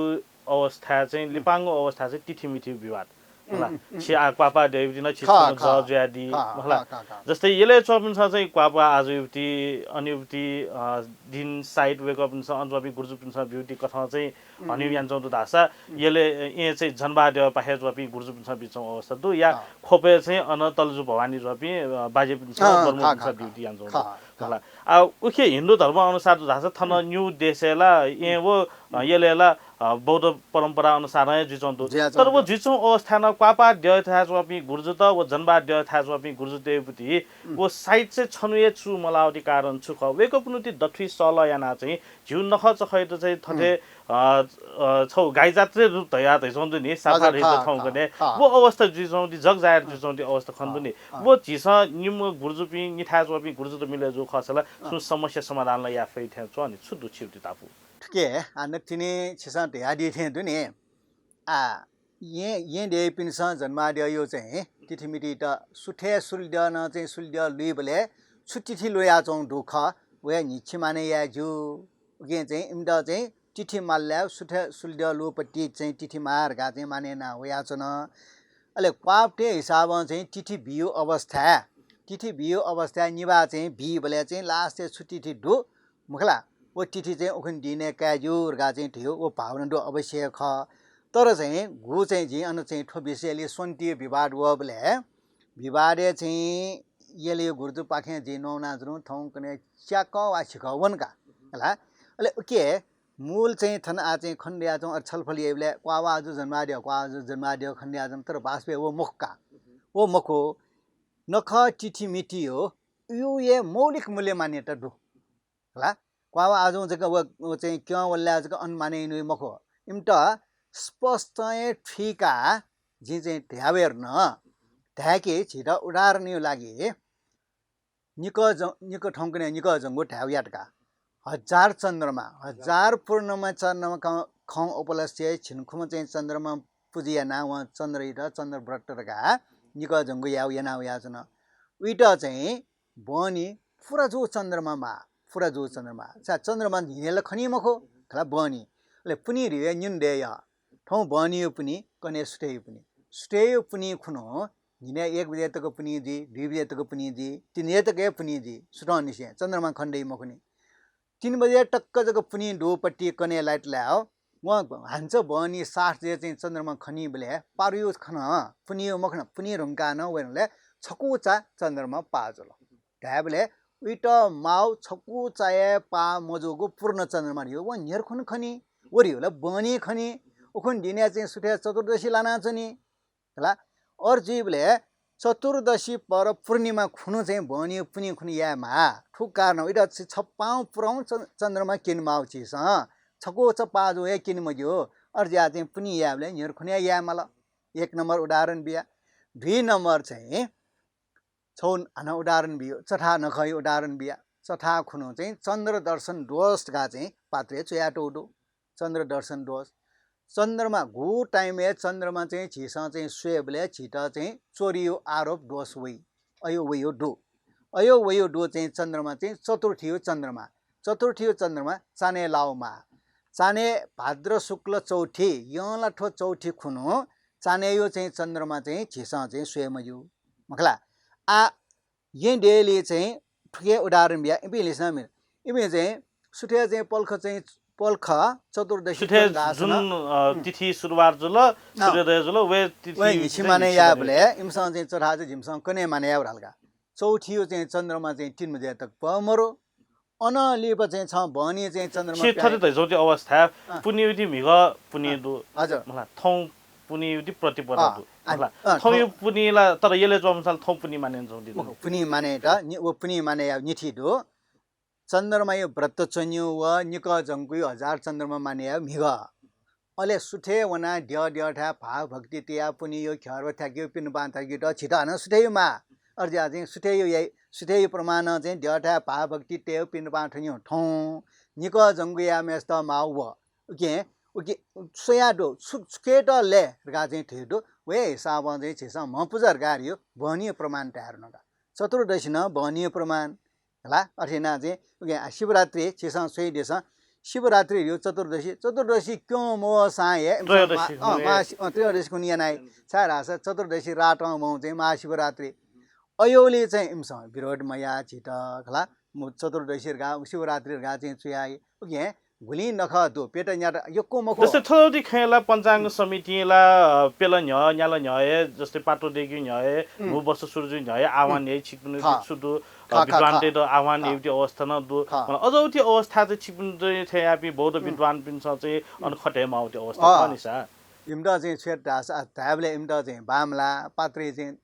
अवस्थाय् चाहिँ, लिपांगु अवस्थाय् चाहिँ तिथिमिति विवाद। मला, उम्, उम्, छि आ क्वापा द्यःयागु दिं नं छि खः, छन्हु खः। जः जुयादी, खः, मला। खः, खः, खः। जस्तै यलय् च्वंपिन्सं चाहिँ क्वापा आजुयागु ति, अनयागु ति, अ, दिन साइत वय्‌कःपिन्सं अन च्वंपिं गुरुजुपिन्सं ब्यूगु ति कथं चाहिँ हनेगु यानाच्वंगु दु धाःसा, यलय्, अ, येँ चाहिँ जनबाद्यः पाखे च्वंपिं गुरुजुपिन्सं बीच्वंगु अवस्था दु, या ख्वपय् चाहिँ अन तलेजु भवानी च्वंपिं, अ, बाज्यापिन्सं, अँ, बर्मपिन्सं ब्यूगु ति यानाच्वंगु दु। खः, खः। मला। आ, उखे हिन्दू धर्म अनुसार दु धाःसा थन न्यू देशय् ला येँ व, अ, यलय् ला, अ, बौद्ध परम्परा अनुसारं हे जुइच्वंगु दु। तर व जुइच्वंगु अवस्थाय् नं क्वापा द्यःथाय् च्वंपिं गुरुजुत व जनबाद्यः थाय् च्वंपिं गुरुजुतय् बुति व साइत चाहिँ छन्हु हे चू मलाःगु ति कारण छु खः? वय्‌कःपिन्सं ति दथुइ सल्लाह यानाः चाहिँ झीगु नखःचखःयात चाहिँ थथे, अ, अ, छौ गाई जात्रा रूप धया धइच्वंगु दु नि, साफा हजुर, धइच्वंगु खः, थौंकन्हय्। खः, खः। व अवस्था जुइच्वंगु ति, जग जाहेर जुइच्वंगु ति अवस्था खने दु नि। खः। व झीसं निम्ह गुरुजुपिं, निथाय् च्वंपिं गुरुजुत मिले जू खःसा ला छुं समस्या समाधान ला याये फइ थें च्वं नि, छु दु छिगु ति धापू? थुके, आ, नकतिनि छिसं धयादी थें दु नि। आ, येँ, येँ द्यःपिन्सं जनबाद्यःयागु चाहिँ तिथिमितित सुथय् सुलिद्यः नं चाहिँ सुलिद्यः लुइबलय् छु तिथि लुयाच्वंगु दु खः, व हे न्हिच्छि मानय् याये ज्यू। उकिं चाहिँ इमित चाहिँ तिथि मालय् सुथय् सुलिद्यः लुपति चाहिँ तिथि माः धकाः चाहिँ मानय् याना वयाच्वन। अले क्वापतय् हिसाबं चाहिँ तिथि बियु अवस्थाय्, तिथि बियु अवस्थाय् निभाः चाहिँ बीबलय् चाहिँ last-य् छु तिथि दु, मखु ला, व तिथि चाहिँ उखुन्हु दिनय् काये ज्यू धकाः चाहिँ धयागु व भावना दु अवश्य खः। तर चाहिँ गु चाहिँ जिं अन चाहिँ थ्व विषयलय् स्वन्ति विवाद वःबलय् विवादय् चाहिँ यलय् गुरुजुपाखें जिं न्ववानाच्वना थौंकन्हय् च्याकः वा छिकः वन का, हला। अले उके मूल चाहिँ थन आः चाहिँ खने दयाच्वं, अले छलफल याइबलय् क्वाः वा आजु जनबाद्यः, क्वाः वा आजु जनबाद्यः खने दयाच्वं, तर वास्तवय् व मखु का। व मखु, नखः तिथि मिति हो, उकिया मौलिक मूल्य मान्यता दु। हला, क्वाः वा आजुं जक व, व चाहिँ क्यं वल्लाय् जक अन मानय् यानावइ मखु। इमित स्पष्ट हे थुइकाः जिं चाहिँ धयावये धुन। धाय्‌के झीत उदाहरणया लागि निकः ज-, निकः थौंकन्हय् निकः जंगु धायेगु यात का। हजार चन्द्रमा, हजार पूर्णिमा चन्द्रमा क-, खं उपलक्ष्य झिंखुम्ह चाहिँ चन्द्रमा पुजा यानाः वं चन्द्रयात चन्द्रव्रत धकाः निकः जंगु यायेगु याना वयाच्वन। उइत चाहिँ बहनी पुरा जूगु चन्द्रमा माः, पुरा जूगु चन्द्रमा। सा चन्द्रमा न्हिनय् ला खनी मखु, खला बहनी। अले पुन्हि धइगु निन्हु दय् यः। थौं बहनीया पुन्हि, कन्हय् सुथय्‌या पुन्हि। सुथय्‌या पुन्हि खुन्हु न्हिनय् एक बजे तक पुन्हि जुइ, दुई बजे तक पुन्हि जुइ, तीन बजे तक हे पुन्हि जुइ, सुथंनिसें चन्द्रमा खने दइ मखुनि। तीन बजे तक जक पुन्हि दुपट्टि कन्हय् light लायेगु। वं हान्सु बहनी सात बजे चाहिँ चन्द्रमा खनीबलय् पारुया खन, पुन्हिया मखन, पुन्हि धुंकाः नं वय्‌बलय् छकूचा चन्द्रमा पाः जुल। धायेबलय् उइत माःगु छकूचा हे पाः मजूगु पूर्ण चन्द्रमा धइगु वं न्ह्यर्खुन्हु खनी। व धइगु ला बहनी खनी। उखुन्हु दिनय् चाहिँ सुथय् चतुर्दशी लानाच्वनी। हला, अथे जुइबलय् चतुर्दशी पर पूर्णिमा खुन्हु चाहिँ बहनीया पुन्हि खुन्हु याये माः। थुगु कारणं उइत छ-, छपां पुरं च-, चन्द्रमा क्यने माःगु झीसं। छकूचा पाः जूगु हे क्यने मज्यू। अथे जुयाः चाहिँ पुन्हि यायेबलय् न्ह्यर्खुन्हु हे याये माल। एक नम्बर उदाहरण बिया। दुई नम्बर चाहिँ छौ हानं उदाहरण बिया, चथाः नखःया उदाहरण बिया। चथाः खुन्हु चाहिँ चन्द्र दर्शन दोष धकाः चाहिँ पात्रे च्वयातःगु दु। चन्द्र दर्शन दोष। चन्द्रमा गु time-य् चन्द्रमा चाहिँ झीसं चाहिँ स्वयेबलय् झीत चाहिँ चोरीया आरोप दोष वइ, अयो वयो दु। अयो वयो दु चाहिँ चन्द्रमा चाहिँ चतुर्थीयो चन्द्रमा। चतुर्थीयो चन्द्रमा चान्हय् लाउमाः। चान्हय् भाद्र शुक्ल चौथी, यंला थ्व चौथी खुन्हु चान्हय्‌यो चाहिँ चन्द्रमा चाहिँ झीसं चाहिँ स्वये मज्यू। मखला। आ यें देय्‌लि चाहिँ थुके उदाहरण बिया, इपिं लिसना मिल। इपिं चाहिँ सुथय् चाहिँ पल्ख चाहिँ पल्ख चतुर्दशी सुथय् जुन, अ, तिथि सुरुवात जुल, सूर्योदय जुल, वे तिथि वय् चाहिँ निछि माने याबले इमिसं चाहिँ चथाच जिमिसं कने माने याउ धालका। चौथियो चाहिँ चन्द्रमा चाहिँ तीन बजे तक पमरु। अन लिपा चाहिँ छ बहनी चाहिँ चन्द्रमा छि थथे धैजौं ति अवस्था, पुनियो ति म्हिगः पुनि दु। हजुर। मला, थौं पुनियो ति प्रतिपदा दु। मला, थौंयो पुनि ला, तर यले च्वंसाल थौं पुनि माने जौं ति दु। पुनि माने त, नि-, व पुनि माने या निथि दु। चन्द्रमायो व्रत च्वन्यु व निकः जंकुयो हजार चन्द्रमा माने या म्हिगः। अले सुथय् वना द्यः द्यःथाय् भावभक्ति तया पुनियो घ्यःरो थ्याक्यु पिनपां थ्याक्यु त झित हानं सुथय्‌यु माः। अर्ज्या चाहिँ सुथय्‌यु याइ, सुथय्‌यु प्रमाणं चाहिँ द्यःथाय् भावभक्ति तयु पिनपां थन्यु थौं। निकः जंकुया मेस्त माउ व। उके, उके स्वया दु, छु, छुकेत ले धकाः चाहिँ थुइ दु। वे हिसाबं चाहिँ झीसं म्हपुजा धकाः यो बहनीय प्रमाण तयार नका। चतुर्दशी न बहनीय प्रमाण। हला, अथे याना चाहिँ उके आ शिवरात्रि झीसं स्वइदिसँ। शिवरात्रि यो चतुर्दशी, चतुर्दशी क्यं मवःसां हे इमिसं त्रयोदशी मा-, अँ, खुन्हु हे। महाशि-, अँ, त्रयोदशी खुन्हु यानाइ। छाय् धाःसा चतुर्दशी रातं मौं चाहिँ महाशिवरात्रि। अयोले चाहिँ इमिसं विरोध मया झित खला। मु-, चतुर्दशी धकाः, शिवरात्रि धकाः चाहिँ चुयाइ। उके गुलिं नखः दु, प्यत न्यात यक्व मखु। जस्तै थौंति खँय् ला पञ्चाङ्ग समितिं ला, अ, प्यल न्ह्यः, न्याल न्ह्यः हे, जस्तै पात्रो देगि न्ह्यः हे, न्हू बस सुरुजु न्ह्यः हे आह्वान याइ छिकपिनि छु दु, अ, खः, खः, विद्वानतय्त आह्वान याइति अवस्था नं दु। खः। अन अझौति अवस्था चाहिँ छिकपिनि थें याःपिं बौद्ध विद्वानपिन्सं चाहिँ अन खटे माउति अवस्था खः निसा। इमित चाहिँ छ्वय् धाःसा, धायेबलय् इमित चाहिँ बामला, पात्रे चाहिँ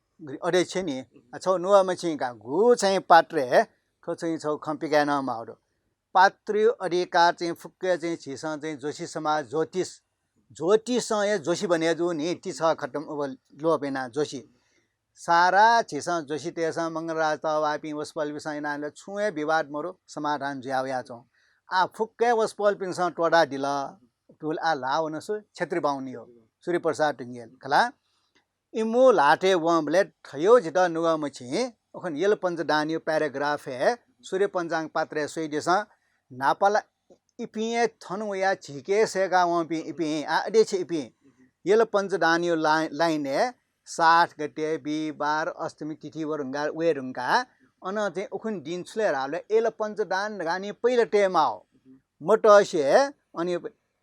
अध्यक्ष नि, आ, छौ नुगः मछिं का, गु चाहिँ पात्रे, थ्व चाहिँ छौ खँ पिकाये नं माउ दु। पात्रीयो अधिकार चाहिँ फुक्क चाहिँ झीसं चाहिँ जोशी समाज ज्योतिष, ज्योतिषं हे जोशी बने जू नि, ति छ खतम अब लोप याना जोशी। सारा झीसं जोशीतय्सं मंगलराज तवाःपिं वसपोलपिन्सं यानाले छुं हे विवाद मरु, समाधान जुया वयाच्वं। आ फुक्क हे वसपोलपिन्सं त्वःतादिल। तुल आ ल्हाः वन सु? क्षेत्री बाहुन यो, सूर्यप्रसाद ढुंगेल खला। इमु ल्हातय् वंबलय् थयो जितः नुगः मछिं, उखन यल पञ्चदानयो paragraph हे सूर्य पञ्चाङ्ग पात्रय् स्वइदिसँ। न्हापाला इपिं हे थन वयाः झीके सय्का वंपिं इपिं, आ, अध्यक्ष इपिं। यल पञ्चदानयो ला-, line हे सात गते बिहिबार अष्टमी तिथि व धुंका, वये धुंका, अन चाहिँ उखुन्हु दिन छु ले धाःबलय् यल पञ्चदान धकाः नि पहिला तये माउ। मतसे अनि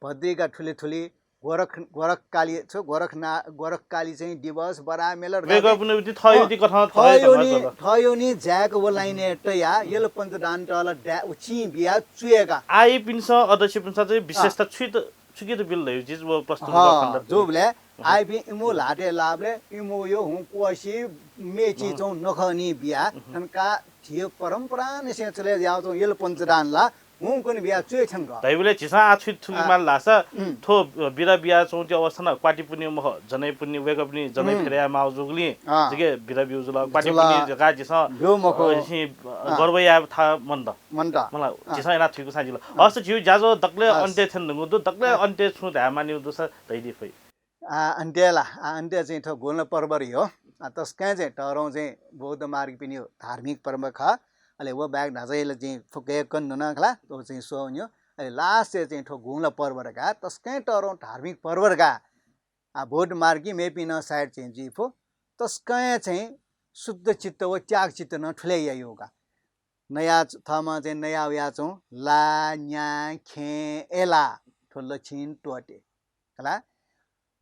भद्रिका थुलि थुलि गोरख, गोरखकाली, छु, गोरखना-, गोरखकाली चाहिँ दिवस, बराह मेला धकाः वय्कःपिनि उति थःयो उति कथं थःयो थःयो नि, धकाः थःयो नि ज्याक व line-य् तया, यल पञ्चदान तल दा-, उ चिं बिया चुयेका। आइपिन्सं, अध्यक्षपिन्सं चाहिँ विशेषता छुइत, छुकित बिल धयु चिज व प्रस्तुत खण्ड। जोबले, आइपिं इमु ल्हातय् लाबले, इमु यो हुँ क्वसि मेचि चौं नखः नि बिया, थनका झियो परम्परानिसें चले याउ चौं यल पञ्चदान ला, हुंकन बिया चुये थ्यंक। धइबलय् झीसं आ छु थुकि माल धाःसा, थ्व बिदा बिया च्वंति अवस्था न, क्वाति पुनि मखु, जनै पुनि, वय्कः पुनि जनै फेरया माउ जुगुलिं, जिके बिदा बिउ जुल, क्वाति पुनि धकाः झीसं ब्यू मखु। अ, झी, अ, गर्व याये था मन्त। मन्त। मला, झीसं याना थुइकु सां जिल। हस्त झिउ ज्याझ्वः दकले अन्त्य थ्यन धुंगु दु, दकले अन्त्य छु धाये मानिउ दुसा धइदि फइ। आ, अन्त्य ला, आ, अन्त्य चाहिँ थ्व गुंला पर्व रि हो। आ, तसकं चाहिँ तःधंगु चाहिँ बौद्ध मार्गीपिनियो धार्मिक पर्व खः। अले व बाहेक न्हाचः ला चाहिँ फुक्क हे कन्हय् नं खला, व चाहिँ स्वन्यु। अले last-य् चाहिँ थ्व गुंला पर्व धकाः तसकं तःधंगु धार्मिक पर्व धकाः। आ, बौद्ध मार्गी मेपिं नं side चाहिँ जुइ फु। तसकं चाहिँ शुद्ध चित्त व त्याग चित्त नं थुलय् याइयो का। नया च-, थःम्हं चाहिँ नया वया च्वं ला, न्या, खेँ, एला, थ्व लच्छिन त्वःते। खला?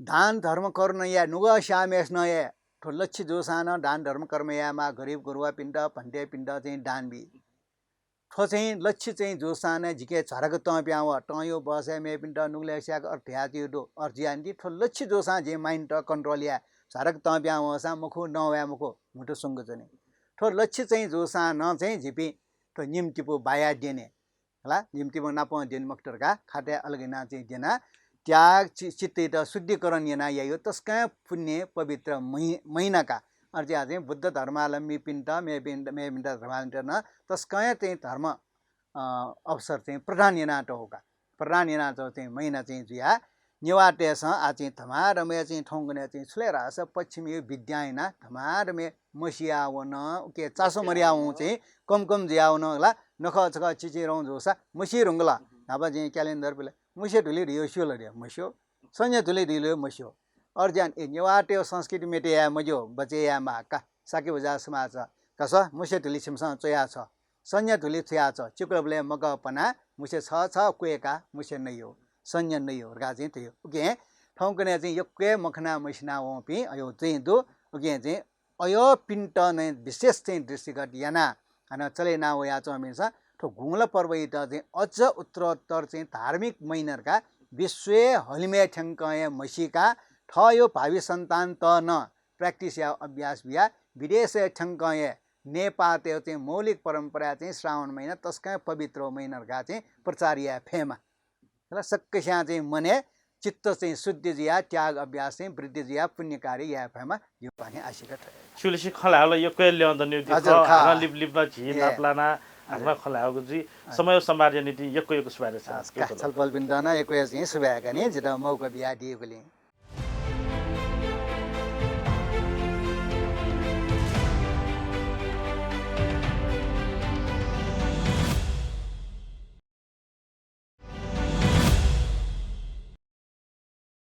दान धर्म करुणा याये नुगः स्याःम्हय्सिनं हे थ्व लच्छी जूसां नं दान धर्म कर्म यायेमाः, गरिब गुरुवापिन्त, भन्तेपिन्त चाहिँ दान बी। थ्व चाहिँ लच्छी चाहिँ जूसां नं जिके झरक तं पिहां वः, तंयो बसय् मेपिन्त नुगलय् स्याक अर्थ धयातयु दु। अर्थ जुया निंतिं थ्व लच्छी जूसां जिं mind control याये, झरक तं पिहां वःसां मखु, नं वये मखु, म्हुतु सुंक च्वने। थ्व लच्छी चाहिँ जूसां नं चाहिँ जिपिं थ्व निम्तिपु बाया द्यने। हला, निम्तिपु नापं द्यने मखुत धकाः खातय् अलग याना चाहिँ द्यना, त्याग चि-, चित्तयात शुद्धिकरण याना याइयो तसकं पुण्य पवित्र महि-, महिना का। अथे जुया चाहिँ बुद्ध धर्मावलम्बीपिन्त, मेपिन्त, मेपिन्त धर्मावलम्बीपिन्त नं तसकं चाहिँ धर्म, अ, अवसर चाहिँ प्रदान याना तःगु का। प्रदान याना तःगु चाहिँ महिना चाहिँ जुया नेवाःतय्‌सं आः चाहिँ धमाधमय् चाहिँ थौंकन्हय् चाहिँ छु ले धाःसा पश्चिमया विद्या यानाः धमाधमय् मसिया वन, उके चासो मरिया वं चाहिँ कम कम जुया वन ला, नखः छखः चिचिरौं जूसा मसी धुंकल। न्हापा चाहिँ calendar पिल, मुसे धुली धयो स्यू ला धयो मस्यू, सन्या धुली धयो मस्यू। अय्‌जुयाः ए नेवाःतय् संस्कृति मेटे याये मज्यू, बचे याये माः का। शाक्य भुजा समाज का स्व, मुसे धुली छिमिसं च्वया छ्व, सन्या धुली थुया छ्व, चिकुलबलय् मकः पनाः मुसे छः छः क्वय्‌काः मुसे नयो, सन्या नयो धकाः चाहिँ धयो। उकिं थौंकन्हय् चाहिँ यक्व हे मखना मसिना वंपिं अयो चाहिँ दु। उकिं चाहिँ अयोपिन्त नं विशेष चाहिँ दृष्टिगत यानाः हानं चले याना वयाच्वंपिन्सं थ्व गुंगल पर्वयात चाहिँ अझ उत्तरोत्तर चाहिँ धार्मिक महिना धकाः विश्वय् हलिमय् थ्यंकं हे म्हसीकाः थःयो भावी सन्तानत नं practice यायेगु अभ्यास बियाः विदेशय् थ्यंकं हे नेपाःतय् चाहिँ मौलिक परम्पराय् चाहिँ श्रावण महिना तसकं पवित्र महिना धकाः चाहिँ प्रचार याये फयेमा। सकसियां चाहिँ मनय् चित्त चाहिँ शुद्धि जुयाः त्याग अभ्यास चाहिँ वृद्धि जुयाः पुण्य कार्य याये फयेमा जिगु पाखें आशिका थ्व हे। छिगुलिसे खँ ल्हायेगु ला यक्व हे ल्यं दनि। हजुर, खः। हानं लिपलिप नं झी ए। नापलाना हानं हजुर। खँ ल्हायेगु जुइ। हजुर। समय सम्वादया निंतिं यक्व यक्व सुभाय् देछाना। हजुर, का, छलपोलपिन्त नं यक्व हे चाहिँ सुभाय् का नि, जितः मौका बियादीगुलिं।